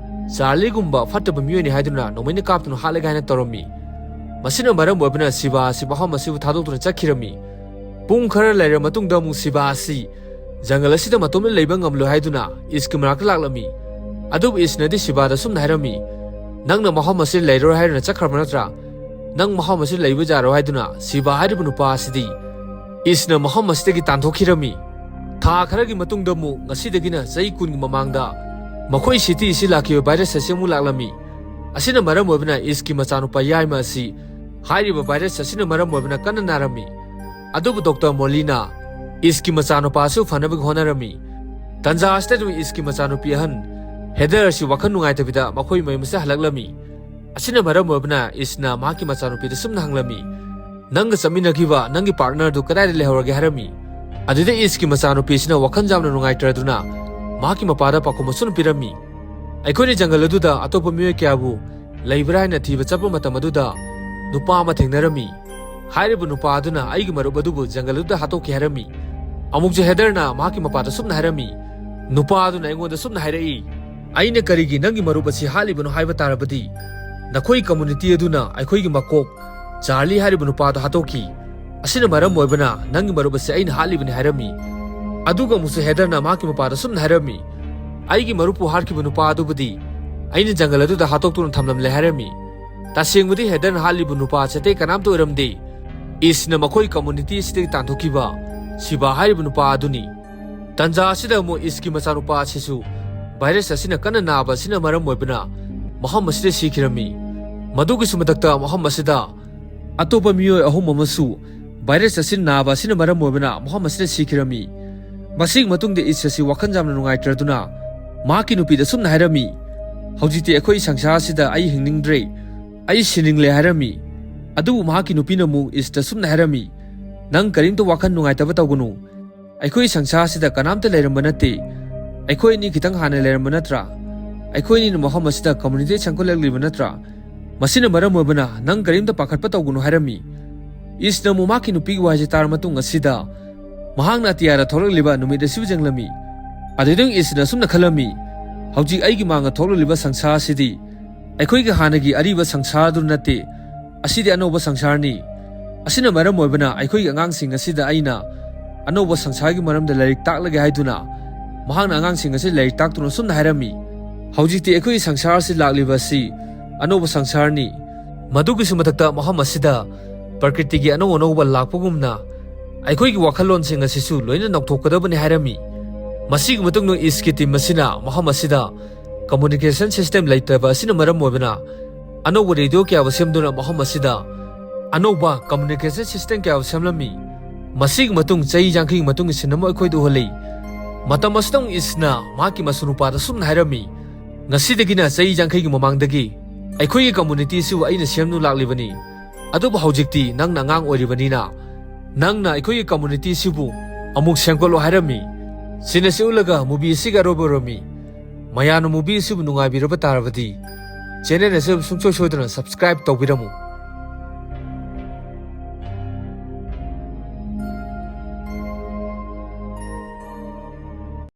ꯆꯥꯔꯂꯤꯒꯨꯝꯕ ꯐꯠꯇꯕ ꯃꯤꯑꯣꯏꯅꯤ ꯍꯥꯏꯗꯨꯅ ꯅꯣꯡꯃꯩꯅ ꯀꯥꯞꯇꯨꯅ ꯍꯥꯠꯂꯒꯦ ꯍꯥꯏꯅ ꯇꯧꯔꯝꯃꯤ꯫ ꯃꯁꯤꯅ ꯃꯔꯝ ꯑꯣꯏꯕꯅ ꯁꯤꯕꯥ ꯑꯁꯤ ꯃꯐꯝ ꯑꯁꯤꯕꯨ ꯊꯥꯗꯣꯛꯇꯨꯅ ꯆꯠꯈꯤꯔꯝꯃꯤ꯫ ꯄꯨꯡ ꯈꯔ ꯂꯩꯔꯕ ꯃꯇꯨꯡꯗ ꯑꯃꯨꯛ ꯁꯤꯕꯥ ꯑꯁꯤ ꯖꯪꯒꯜ ꯑꯁꯤꯗ ꯃꯇꯣꯝꯇ ꯂꯩꯕ ꯉꯝꯂꯣꯏ ꯍꯥꯏꯗꯨꯅ ꯏꯁꯀꯤ ꯃꯅꯥꯛꯇ ꯂꯥꯛꯂꯝꯃꯤ꯫ ꯑꯗꯨꯕꯨ ꯏꯁꯅꯗꯤ ꯁꯤꯕꯥꯗ ꯁꯨꯝꯅ ꯍꯥꯏꯔꯝꯃꯤ, "ꯅꯪꯅ ꯃꯐꯝ ꯑꯁꯤꯗ ꯂꯩꯔꯔꯣꯏ ꯍꯥꯏꯗꯨꯅ ꯆꯠꯈ꯭ꯔꯕ ꯅꯠꯇ꯭ꯔꯥ? ꯅꯪ ꯃꯐꯝ ꯑꯁꯤꯗ ꯂꯩꯕ ꯌꯥꯔꯣꯏ" ꯍꯥꯏꯗꯨꯅ ꯁꯤꯕꯥ ꯍꯥꯏꯔꯤꯕ ꯅꯨꯄꯥ ꯑꯁꯤꯗꯤ ꯏꯁꯅ ꯃꯐꯝ ꯑꯁꯤꯗꯒꯤ ꯇꯥꯟꯊꯣꯛꯈꯤꯔꯝꯃꯤ꯫ ꯊꯥ ꯈꯔꯒꯤ ꯃꯇꯨꯡꯗ ꯑꯃꯨꯛ ꯉꯁꯤꯗꯒꯤꯅ ꯆꯍꯤ ꯀꯨꯟꯒꯤ ꯃꯃꯥꯡꯗ ꯃꯈꯣꯏ ꯁꯤꯇꯤ ꯑꯁꯤ ꯂꯥꯛꯈꯤꯕ ꯚꯥꯏꯔꯁ ꯑꯁꯤ ꯑꯃꯨꯛ ꯂꯥꯛꯂꯝꯃꯤ꯫ ꯑꯁꯤꯅ ꯃꯔꯝ ꯑꯣꯏꯕꯅ ꯏꯁꯀꯤ ꯃꯆꯥꯅꯨꯄꯥ ꯌꯥꯏꯃ ꯑꯁꯤ ꯍꯥꯏꯔꯤꯕ ꯚꯥꯏꯔꯁ ꯑꯁꯤꯅ ꯃꯔꯝ ꯑꯣꯏꯕꯅ ꯀꯟꯅ ꯅꯥꯔꯝꯃꯤ꯫ ꯑꯗꯨꯕꯨ ꯗꯣꯛꯇꯔ ꯃꯣꯂꯤꯅ ꯏꯁꯀꯤ ꯃꯆꯥꯅꯨꯄꯥ ꯑꯁꯤ ꯐꯅꯕꯒꯤ ꯍꯣꯠꯅꯔꯝꯃꯤ꯫ ꯇꯟꯖꯥ ꯑꯁꯤꯗ ꯑꯗꯨꯝ ꯏꯁꯀꯤ ꯃꯆꯥꯅꯨꯄꯤ ꯑꯍꯟ ꯍꯦꯗꯔ ꯑꯁꯤ ꯋꯥꯈꯜ ꯅꯨꯡꯉꯥꯏꯇꯕꯤꯗ ꯃꯈꯣꯏ ꯃꯌꯨꯝ ꯑꯁꯤꯗ ꯍꯜꯂꯛꯂꯝꯃꯤ꯫ ꯑꯁꯤꯅ ꯃꯔꯝ ꯑꯣꯏꯕꯅ ꯏꯁꯅ ꯃꯍꯥꯛꯀꯤ ꯃꯆꯥꯅꯨꯄꯤꯗ ꯁꯨꯝꯅ ꯍꯪꯂꯝꯃꯤ, "ꯅꯪꯒ ꯆꯠꯃꯤꯟꯅꯈꯤꯕ ꯅꯪꯒꯤ ꯄꯥꯔꯠꯅꯔꯗꯨ ꯀꯗꯥꯏꯗ ꯂꯩꯍꯧꯔꯒꯦ?" ꯍꯥꯏꯔꯝꯃꯤ꯫ ꯑꯗꯨꯗ ꯏꯁꯀꯤ ꯃꯆꯥꯅꯨꯄꯤꯁꯤꯅ ꯋꯥꯈꯜ ꯌꯥꯝꯅ ꯅꯨꯡꯉꯥꯏꯇ꯭ꯔꯗꯨꯅ ꯃꯍꯥꯛꯀꯤ ꯃꯄꯥꯗ ꯄꯥꯎꯈꯨꯝ ꯑꯁꯨꯝꯅ ꯄꯤꯔꯝꯃꯤ, "ꯑꯩꯈꯣꯏꯅ ꯖꯪꯒꯜ ꯑꯗꯨꯗ ꯑꯇꯣꯞꯄ ꯃꯤꯑꯣꯏ ꯀꯌꯥꯕꯨ ꯂꯩꯕ꯭ꯔꯥ ꯍꯥꯏꯅ ꯊꯤꯕ ꯆꯠꯄ ꯃꯇꯝ ꯑꯗꯨꯗ ꯅꯨꯄꯥ ꯑꯃ ꯊꯦꯡꯅꯔꯝꯃꯤ꯫ ꯍꯥꯏꯔꯤꯕ ꯅꯨꯄꯥ ꯑꯗꯨꯅ ꯑꯩꯒꯤ ꯃꯔꯨꯞ ꯑꯗꯨꯕꯨ ꯖꯪꯒꯜ ꯑꯗꯨꯗ ꯍꯥꯠꯇꯣꯛꯈꯤ" ꯍꯥꯏꯔꯝꯃꯤ꯫ ꯑꯃꯨꯛꯁꯨ ꯍꯦꯗꯔꯅ ꯃꯍꯥꯛꯀꯤ ꯃꯄꯥꯗ ꯁꯨꯝꯅ ꯍꯥꯏꯔꯝꯃꯤ, "ꯅꯨꯄꯥ ꯑꯗꯨꯅ ꯑꯩꯉꯣꯟꯗ ꯁꯨꯝꯅ ꯍꯥꯏꯔꯛꯏ, 'ꯑꯩꯅ ꯀꯔꯤꯒꯤ ꯅꯪꯒꯤ ꯃꯔꯨꯞ ꯑꯁꯤ ꯍꯥꯠꯂꯤꯕꯅꯣ ꯍꯥꯏꯕ ꯇꯥꯔꯕꯗꯤ ꯅꯈꯣꯏ ꯀꯝꯃꯨꯅꯤꯇꯤ ꯑꯗꯨꯅ ꯑꯩꯈꯣꯏꯒꯤ ꯃꯀꯣꯛ ꯆꯥꯔꯂꯤ ꯍꯥꯏꯔꯤꯕ ꯅꯨꯄꯥꯗꯣ ꯍꯥꯠꯇꯣꯛꯈꯤ꯫ ꯑꯁꯤꯅ ꯃꯔꯝ ꯑꯣꯏꯕꯅ ꯅꯪꯒꯤ ꯃꯔꯨꯞ ꯑꯁꯤ ꯑꯩꯅ ꯍꯥꯠꯂꯤꯕꯅꯤ' ꯍꯥꯏꯔꯝꯃꯤ"꯫ ꯑꯗꯨꯒ ꯑꯃꯨꯛꯁꯨ ꯍꯦꯗꯔꯅ ꯃꯍꯥꯛꯀꯤ ꯃꯄꯥꯗ ꯁꯨꯝꯅ ꯍꯥꯏꯔꯝꯃꯤ, "ꯑꯩꯒꯤ ꯃꯔꯨꯞꯄꯨ ꯍꯥꯠꯈꯤꯕ ꯅꯨꯄꯥ ꯑꯗꯨꯕꯨꯗꯤ ꯑꯩꯅ ꯖꯪꯒꯜ ꯑꯗꯨꯗ ꯍꯥꯠꯇꯣꯛꯇꯨꯅ ꯊꯝꯂꯝꯂꯦ" ꯍꯥꯏꯔꯝꯃꯤ꯫ ꯇꯁꯦꯡꯕꯗꯤ ꯍꯦꯗꯔꯅ ꯍꯥꯠꯂꯤꯕ ꯅꯨꯄꯥ ꯑꯁꯤ ꯑꯇꯩ ꯀꯅꯥꯝꯇ ꯑꯣꯏꯔꯝꯗꯦ꯫ ꯏꯁꯅ ꯃꯈꯣꯏ ꯀꯝꯃꯨꯅꯤꯇꯤ ꯑꯁꯤꯗꯒꯤ ꯇꯥꯟꯊꯣꯛꯈꯤꯕ ꯁꯤꯕꯥ ꯍꯥꯏꯔꯤꯕ ꯅꯨꯄꯥ ꯑꯗꯨꯅꯤ꯫ ꯇꯟꯖꯥ ꯑꯁꯤꯗ ꯑꯃꯨꯛ ꯏꯁꯀꯤ ꯃꯆꯥꯅꯨꯄꯥ ꯑꯁꯤꯁꯨ ꯚꯥꯏꯔꯁ ꯑꯁꯤꯅ ꯀꯟꯅ ꯅꯥꯕ ꯑꯁꯤꯅ ꯃꯔꯝ ꯑꯣꯏꯕꯅ ꯃꯐꯝ ꯑꯁꯤꯗ ꯁꯤꯈꯤꯔꯝꯃꯤ꯫ ꯃꯗꯨꯒꯤꯁꯨ ꯃꯊꯛꯇ ꯃꯐꯝ ꯑꯁꯤꯗ ꯑꯇꯣꯞꯄ ꯃꯤꯑꯣꯏ ꯑꯍꯨꯝ ꯑꯃꯁꯨ ꯚꯥꯏꯔꯁ ꯑꯁꯤꯅ ꯅꯥꯕ ꯑꯁꯤꯅ ꯃꯔꯝ ꯑꯣꯏꯕꯅ ꯃꯐꯝ ꯑꯁꯤꯗ ꯁꯤꯈꯤꯔꯝꯃꯤ꯫ ꯃꯁꯤꯒꯤ ꯃꯇꯨꯡꯗ ꯏꯁ ꯑꯁꯤ ꯋꯥꯈꯜ ꯌꯥꯝꯅ ꯅꯨꯡꯉꯥꯏꯇ꯭ꯔꯗꯨꯅ ꯃꯍꯥꯛꯀꯤ ꯅꯨꯄꯤꯗ ꯁꯨꯝꯅ ꯍꯥꯏꯔꯝꯃꯤ, "ꯍꯧꯖꯤꯛꯇꯤ ꯑꯩꯈꯣꯏ ꯁꯪꯁꯥꯔ ꯑꯁꯤꯗ ꯑꯩ ꯍꯤꯡꯅꯤꯡꯗ꯭ꯔꯦ, ꯑꯩ ꯁꯤꯅꯤꯡꯂꯦ" ꯍꯥꯏꯔꯝꯃꯤ꯫ ꯑꯗꯨꯕꯨ ꯃꯍꯥꯛꯀꯤ ꯅꯨꯄꯤꯅ ꯑꯃꯨꯛ ꯏꯁꯇ ꯁꯨꯝꯅ ꯍꯥꯏꯔꯝꯃꯤ, "ꯅꯪ ꯀꯔꯤꯝꯇ ꯋꯥꯈꯜ ꯅꯨꯡꯉꯥꯏꯇꯕ ꯇꯧꯒꯅꯨ꯫ ꯑꯩꯈꯣꯏ ꯁꯪꯁꯥꯔ ꯑꯁꯤꯗ ꯀꯅꯥꯝꯇ ꯂꯩꯔꯝꯕ ꯅꯠꯇꯦ꯫ ꯑꯩꯈꯣꯏ ꯑꯅꯤ ꯈꯤꯇꯪ ꯍꯥꯟꯅ ꯂꯩꯔꯝꯕ ꯅꯠꯇ꯭ꯔꯥ? "ꯑꯩꯈꯣꯏꯅꯤꯅ ꯃꯐꯝ ꯑꯁꯤꯗ ꯀꯝꯃ꯭ꯌꯨꯅꯤꯇꯤ ꯁꯦꯝꯒꯠꯂꯛꯂꯤꯕ ꯅꯠꯇ꯭ꯔꯥ? ꯃꯁꯤꯅ ꯃꯔꯝ ꯑꯣꯏꯕꯅ ꯅꯪ ꯀꯔꯤꯝꯇ ꯄꯥꯈꯠꯄ ꯇꯧꯒꯅꯨ" ꯍꯥꯏꯔꯝꯃꯤ꯫ ꯏꯁꯅ ꯑꯃꯨꯛ ꯃꯍꯥꯛꯀꯤ ꯅꯨꯄꯤꯒꯤ ꯋꯥꯍꯩꯁꯦ ꯇꯥꯔ ꯃꯇꯨꯡ ꯑꯁꯤꯗ ꯃꯍꯥꯛꯅ ꯑꯇꯤꯌꯥꯗ ꯊꯣꯛꯂꯛꯂꯤꯕ ꯅꯨꯃꯤꯠ ꯑꯁꯤꯕꯨ ꯌꯦꯡꯂꯝꯃꯤ꯫ ꯑꯗꯨꯗꯩ ꯏꯁꯅ ꯑꯁꯨꯝꯅ ꯈꯜꯂꯝꯃꯤ, "ꯍꯧꯖꯤꯛ ꯑꯩꯒꯤ ꯃꯥꯡꯗ ꯊꯣꯛꯂꯛꯂꯤꯕ ꯁꯪꯁꯥꯔ ꯑꯁꯤꯗꯤ ꯑꯩꯈꯣꯏꯒꯤ ꯍꯥꯟꯅꯒꯤ ꯑꯔꯤꯕ ꯁꯪꯁꯥꯔ ꯑꯗꯨ ꯅꯠꯇꯦ꯫ ꯑꯁꯤꯗꯤ ꯑꯅꯧꯕ ꯁꯪꯁꯥꯔꯅꯤ꯫ ꯑꯁꯤꯅ ꯃꯔꯝ ꯑꯣꯏꯕꯅ ꯑꯩꯈꯣꯏꯒꯤ ꯑꯉꯥꯡꯁꯤꯡ ꯑꯁꯤꯗ ꯑꯩꯅ ꯑꯅꯧꯕ ꯁꯪꯁꯥꯔꯒꯤ ꯃꯔꯝꯗ ꯂꯥꯏꯔꯤꯛ ꯇꯥꯛꯂꯒꯦ" ꯍꯥꯏꯗꯨꯅ ꯃꯍꯥꯛꯅ ꯑꯉꯥꯡꯁꯤꯡ ꯑꯁꯤ ꯂꯥꯏꯔꯤꯛ ꯇꯥꯛꯇꯨꯅ ꯑꯁꯨꯝꯅ ꯍꯥꯏꯔꯝꯃꯤ, "ꯍꯧꯖꯤꯛꯇꯤ ꯑꯩꯈꯣꯏꯒꯤ ꯁꯪꯁꯥꯔ ꯑꯁꯤ ꯂꯥꯛꯂꯤꯕ ꯑꯁꯤ ꯑꯅꯧꯕ ꯁꯪꯁꯥꯔꯅꯤ꯫ ꯃꯗꯨꯒꯤꯁꯨ ꯃꯊꯛꯇ ꯃꯐꯝ ꯑꯁꯤꯗ ꯄ꯭ꯔꯀ꯭ꯔꯤꯇꯤꯒꯤ ꯑꯅꯧ ꯑꯅꯧꯕ ꯂꯥꯛꯄꯒꯨꯝꯅ ꯑꯩꯈꯣꯏꯒꯤ ꯋꯥꯈꯜꯂꯣꯟꯁꯤꯡ ꯑꯁꯤꯁꯨ ꯂꯣꯏꯅ ꯅꯧꯊꯣꯛꯀꯗꯕꯅꯤ" ꯍꯥꯏꯔꯝꯃꯤ꯫ ꯃꯁꯤꯒꯤ ꯃꯇꯨꯡꯗ ꯏꯁꯀꯤ ꯇꯤꯝ ꯑꯁꯤꯅ ꯃꯐꯝ ꯑꯁꯤꯗ ꯀꯝꯃ꯭ꯌꯨꯅꯤꯀꯦꯁꯟ ꯁꯤꯁꯇꯦꯝ ꯂꯩꯇꯕ ꯑꯁꯤꯅ ꯃꯔꯝ ꯑꯣꯏꯕꯅ ꯑꯅꯧꯕ ꯔꯦꯗꯤꯑꯣ ꯀꯌꯥꯕꯨ ꯁꯦꯝꯗꯨꯅ ꯃꯐꯝ ꯑꯁꯤꯗ ꯑꯅꯧꯕ ꯀꯝꯃ꯭ꯌꯨꯅꯤꯀꯦꯁꯟ ꯁꯤꯁꯇꯦꯝ ꯀꯌꯥꯕꯨ ꯁꯦꯝꯂꯝꯃꯤ꯫ ꯃꯁꯤꯒꯤ ꯃꯇꯨꯡ ꯆꯍꯤ ꯌꯥꯡꯈꯩꯒꯤ ꯃꯇꯨꯡꯒꯤ ꯁꯤꯟ ꯑꯃ ꯑꯩꯈꯣꯏꯗ ꯎꯍꯜꯂꯤ꯫ ꯃꯇꯝ ꯑꯁꯤꯗ ꯑꯃꯨꯛ ꯏꯁꯅ ꯃꯍꯥꯛꯀꯤ ꯃꯁꯨ ꯅꯨꯄꯥꯗ ꯁꯨꯝꯅ ꯍꯥꯏꯔꯝꯃꯤ, "ꯉꯁꯤꯗꯒꯤꯅ ꯆꯍꯤ ꯌꯥꯡꯈꯩꯒꯤ ꯃꯃꯥꯡꯗꯒꯤ ꯑꯩꯈꯣꯏꯒꯤ ꯀꯝꯃ꯭ꯌꯨꯅꯤꯇꯤ ꯑꯁꯤꯕꯨ ꯑꯩꯅ ꯁꯦꯝꯗꯨꯅ ꯂꯥꯛꯂꯤꯕꯅꯤ꯫ ꯑꯗꯨꯕꯨ ꯍꯧꯖꯤꯛꯇꯤ ꯅꯪꯅ ꯑꯉꯥꯡ ꯑꯣꯏꯔꯤꯕꯅꯤꯅ ꯅꯪꯅ ꯑꯩꯈꯣꯏꯒꯤ ꯀꯝꯃ꯭ꯌꯨꯅꯤꯇꯤ ꯑꯁꯤꯕꯨ ꯑꯃꯨꯛ ꯁꯦꯝꯒꯠꯂꯣ" ꯍꯥꯏꯔꯝꯃꯤ꯫ ꯁꯤꯟ ꯑꯁꯤ ꯎꯠꯂꯒ ꯃꯨꯚꯤ ꯑꯁꯤꯒꯤ ꯑꯔꯣꯏꯕ ꯑꯣꯏꯔꯝꯃꯤ꯫ ꯃꯌꯥꯝꯅ ꯃꯨꯚꯤ ꯑꯁꯤꯕꯨ ꯅꯨꯡꯉꯥꯏꯕꯤꯔꯕ ꯇꯥꯔꯕꯗꯤ ꯆꯦꯅꯦꯜ ꯑꯁꯤꯕꯨ ꯁꯨꯡꯁꯣꯏ ꯁꯣꯏꯗꯅ ꯁꯕꯁꯀ꯭ꯔꯥꯏꯕ ꯇꯧꯕꯤꯔꯝꯃꯨ꯫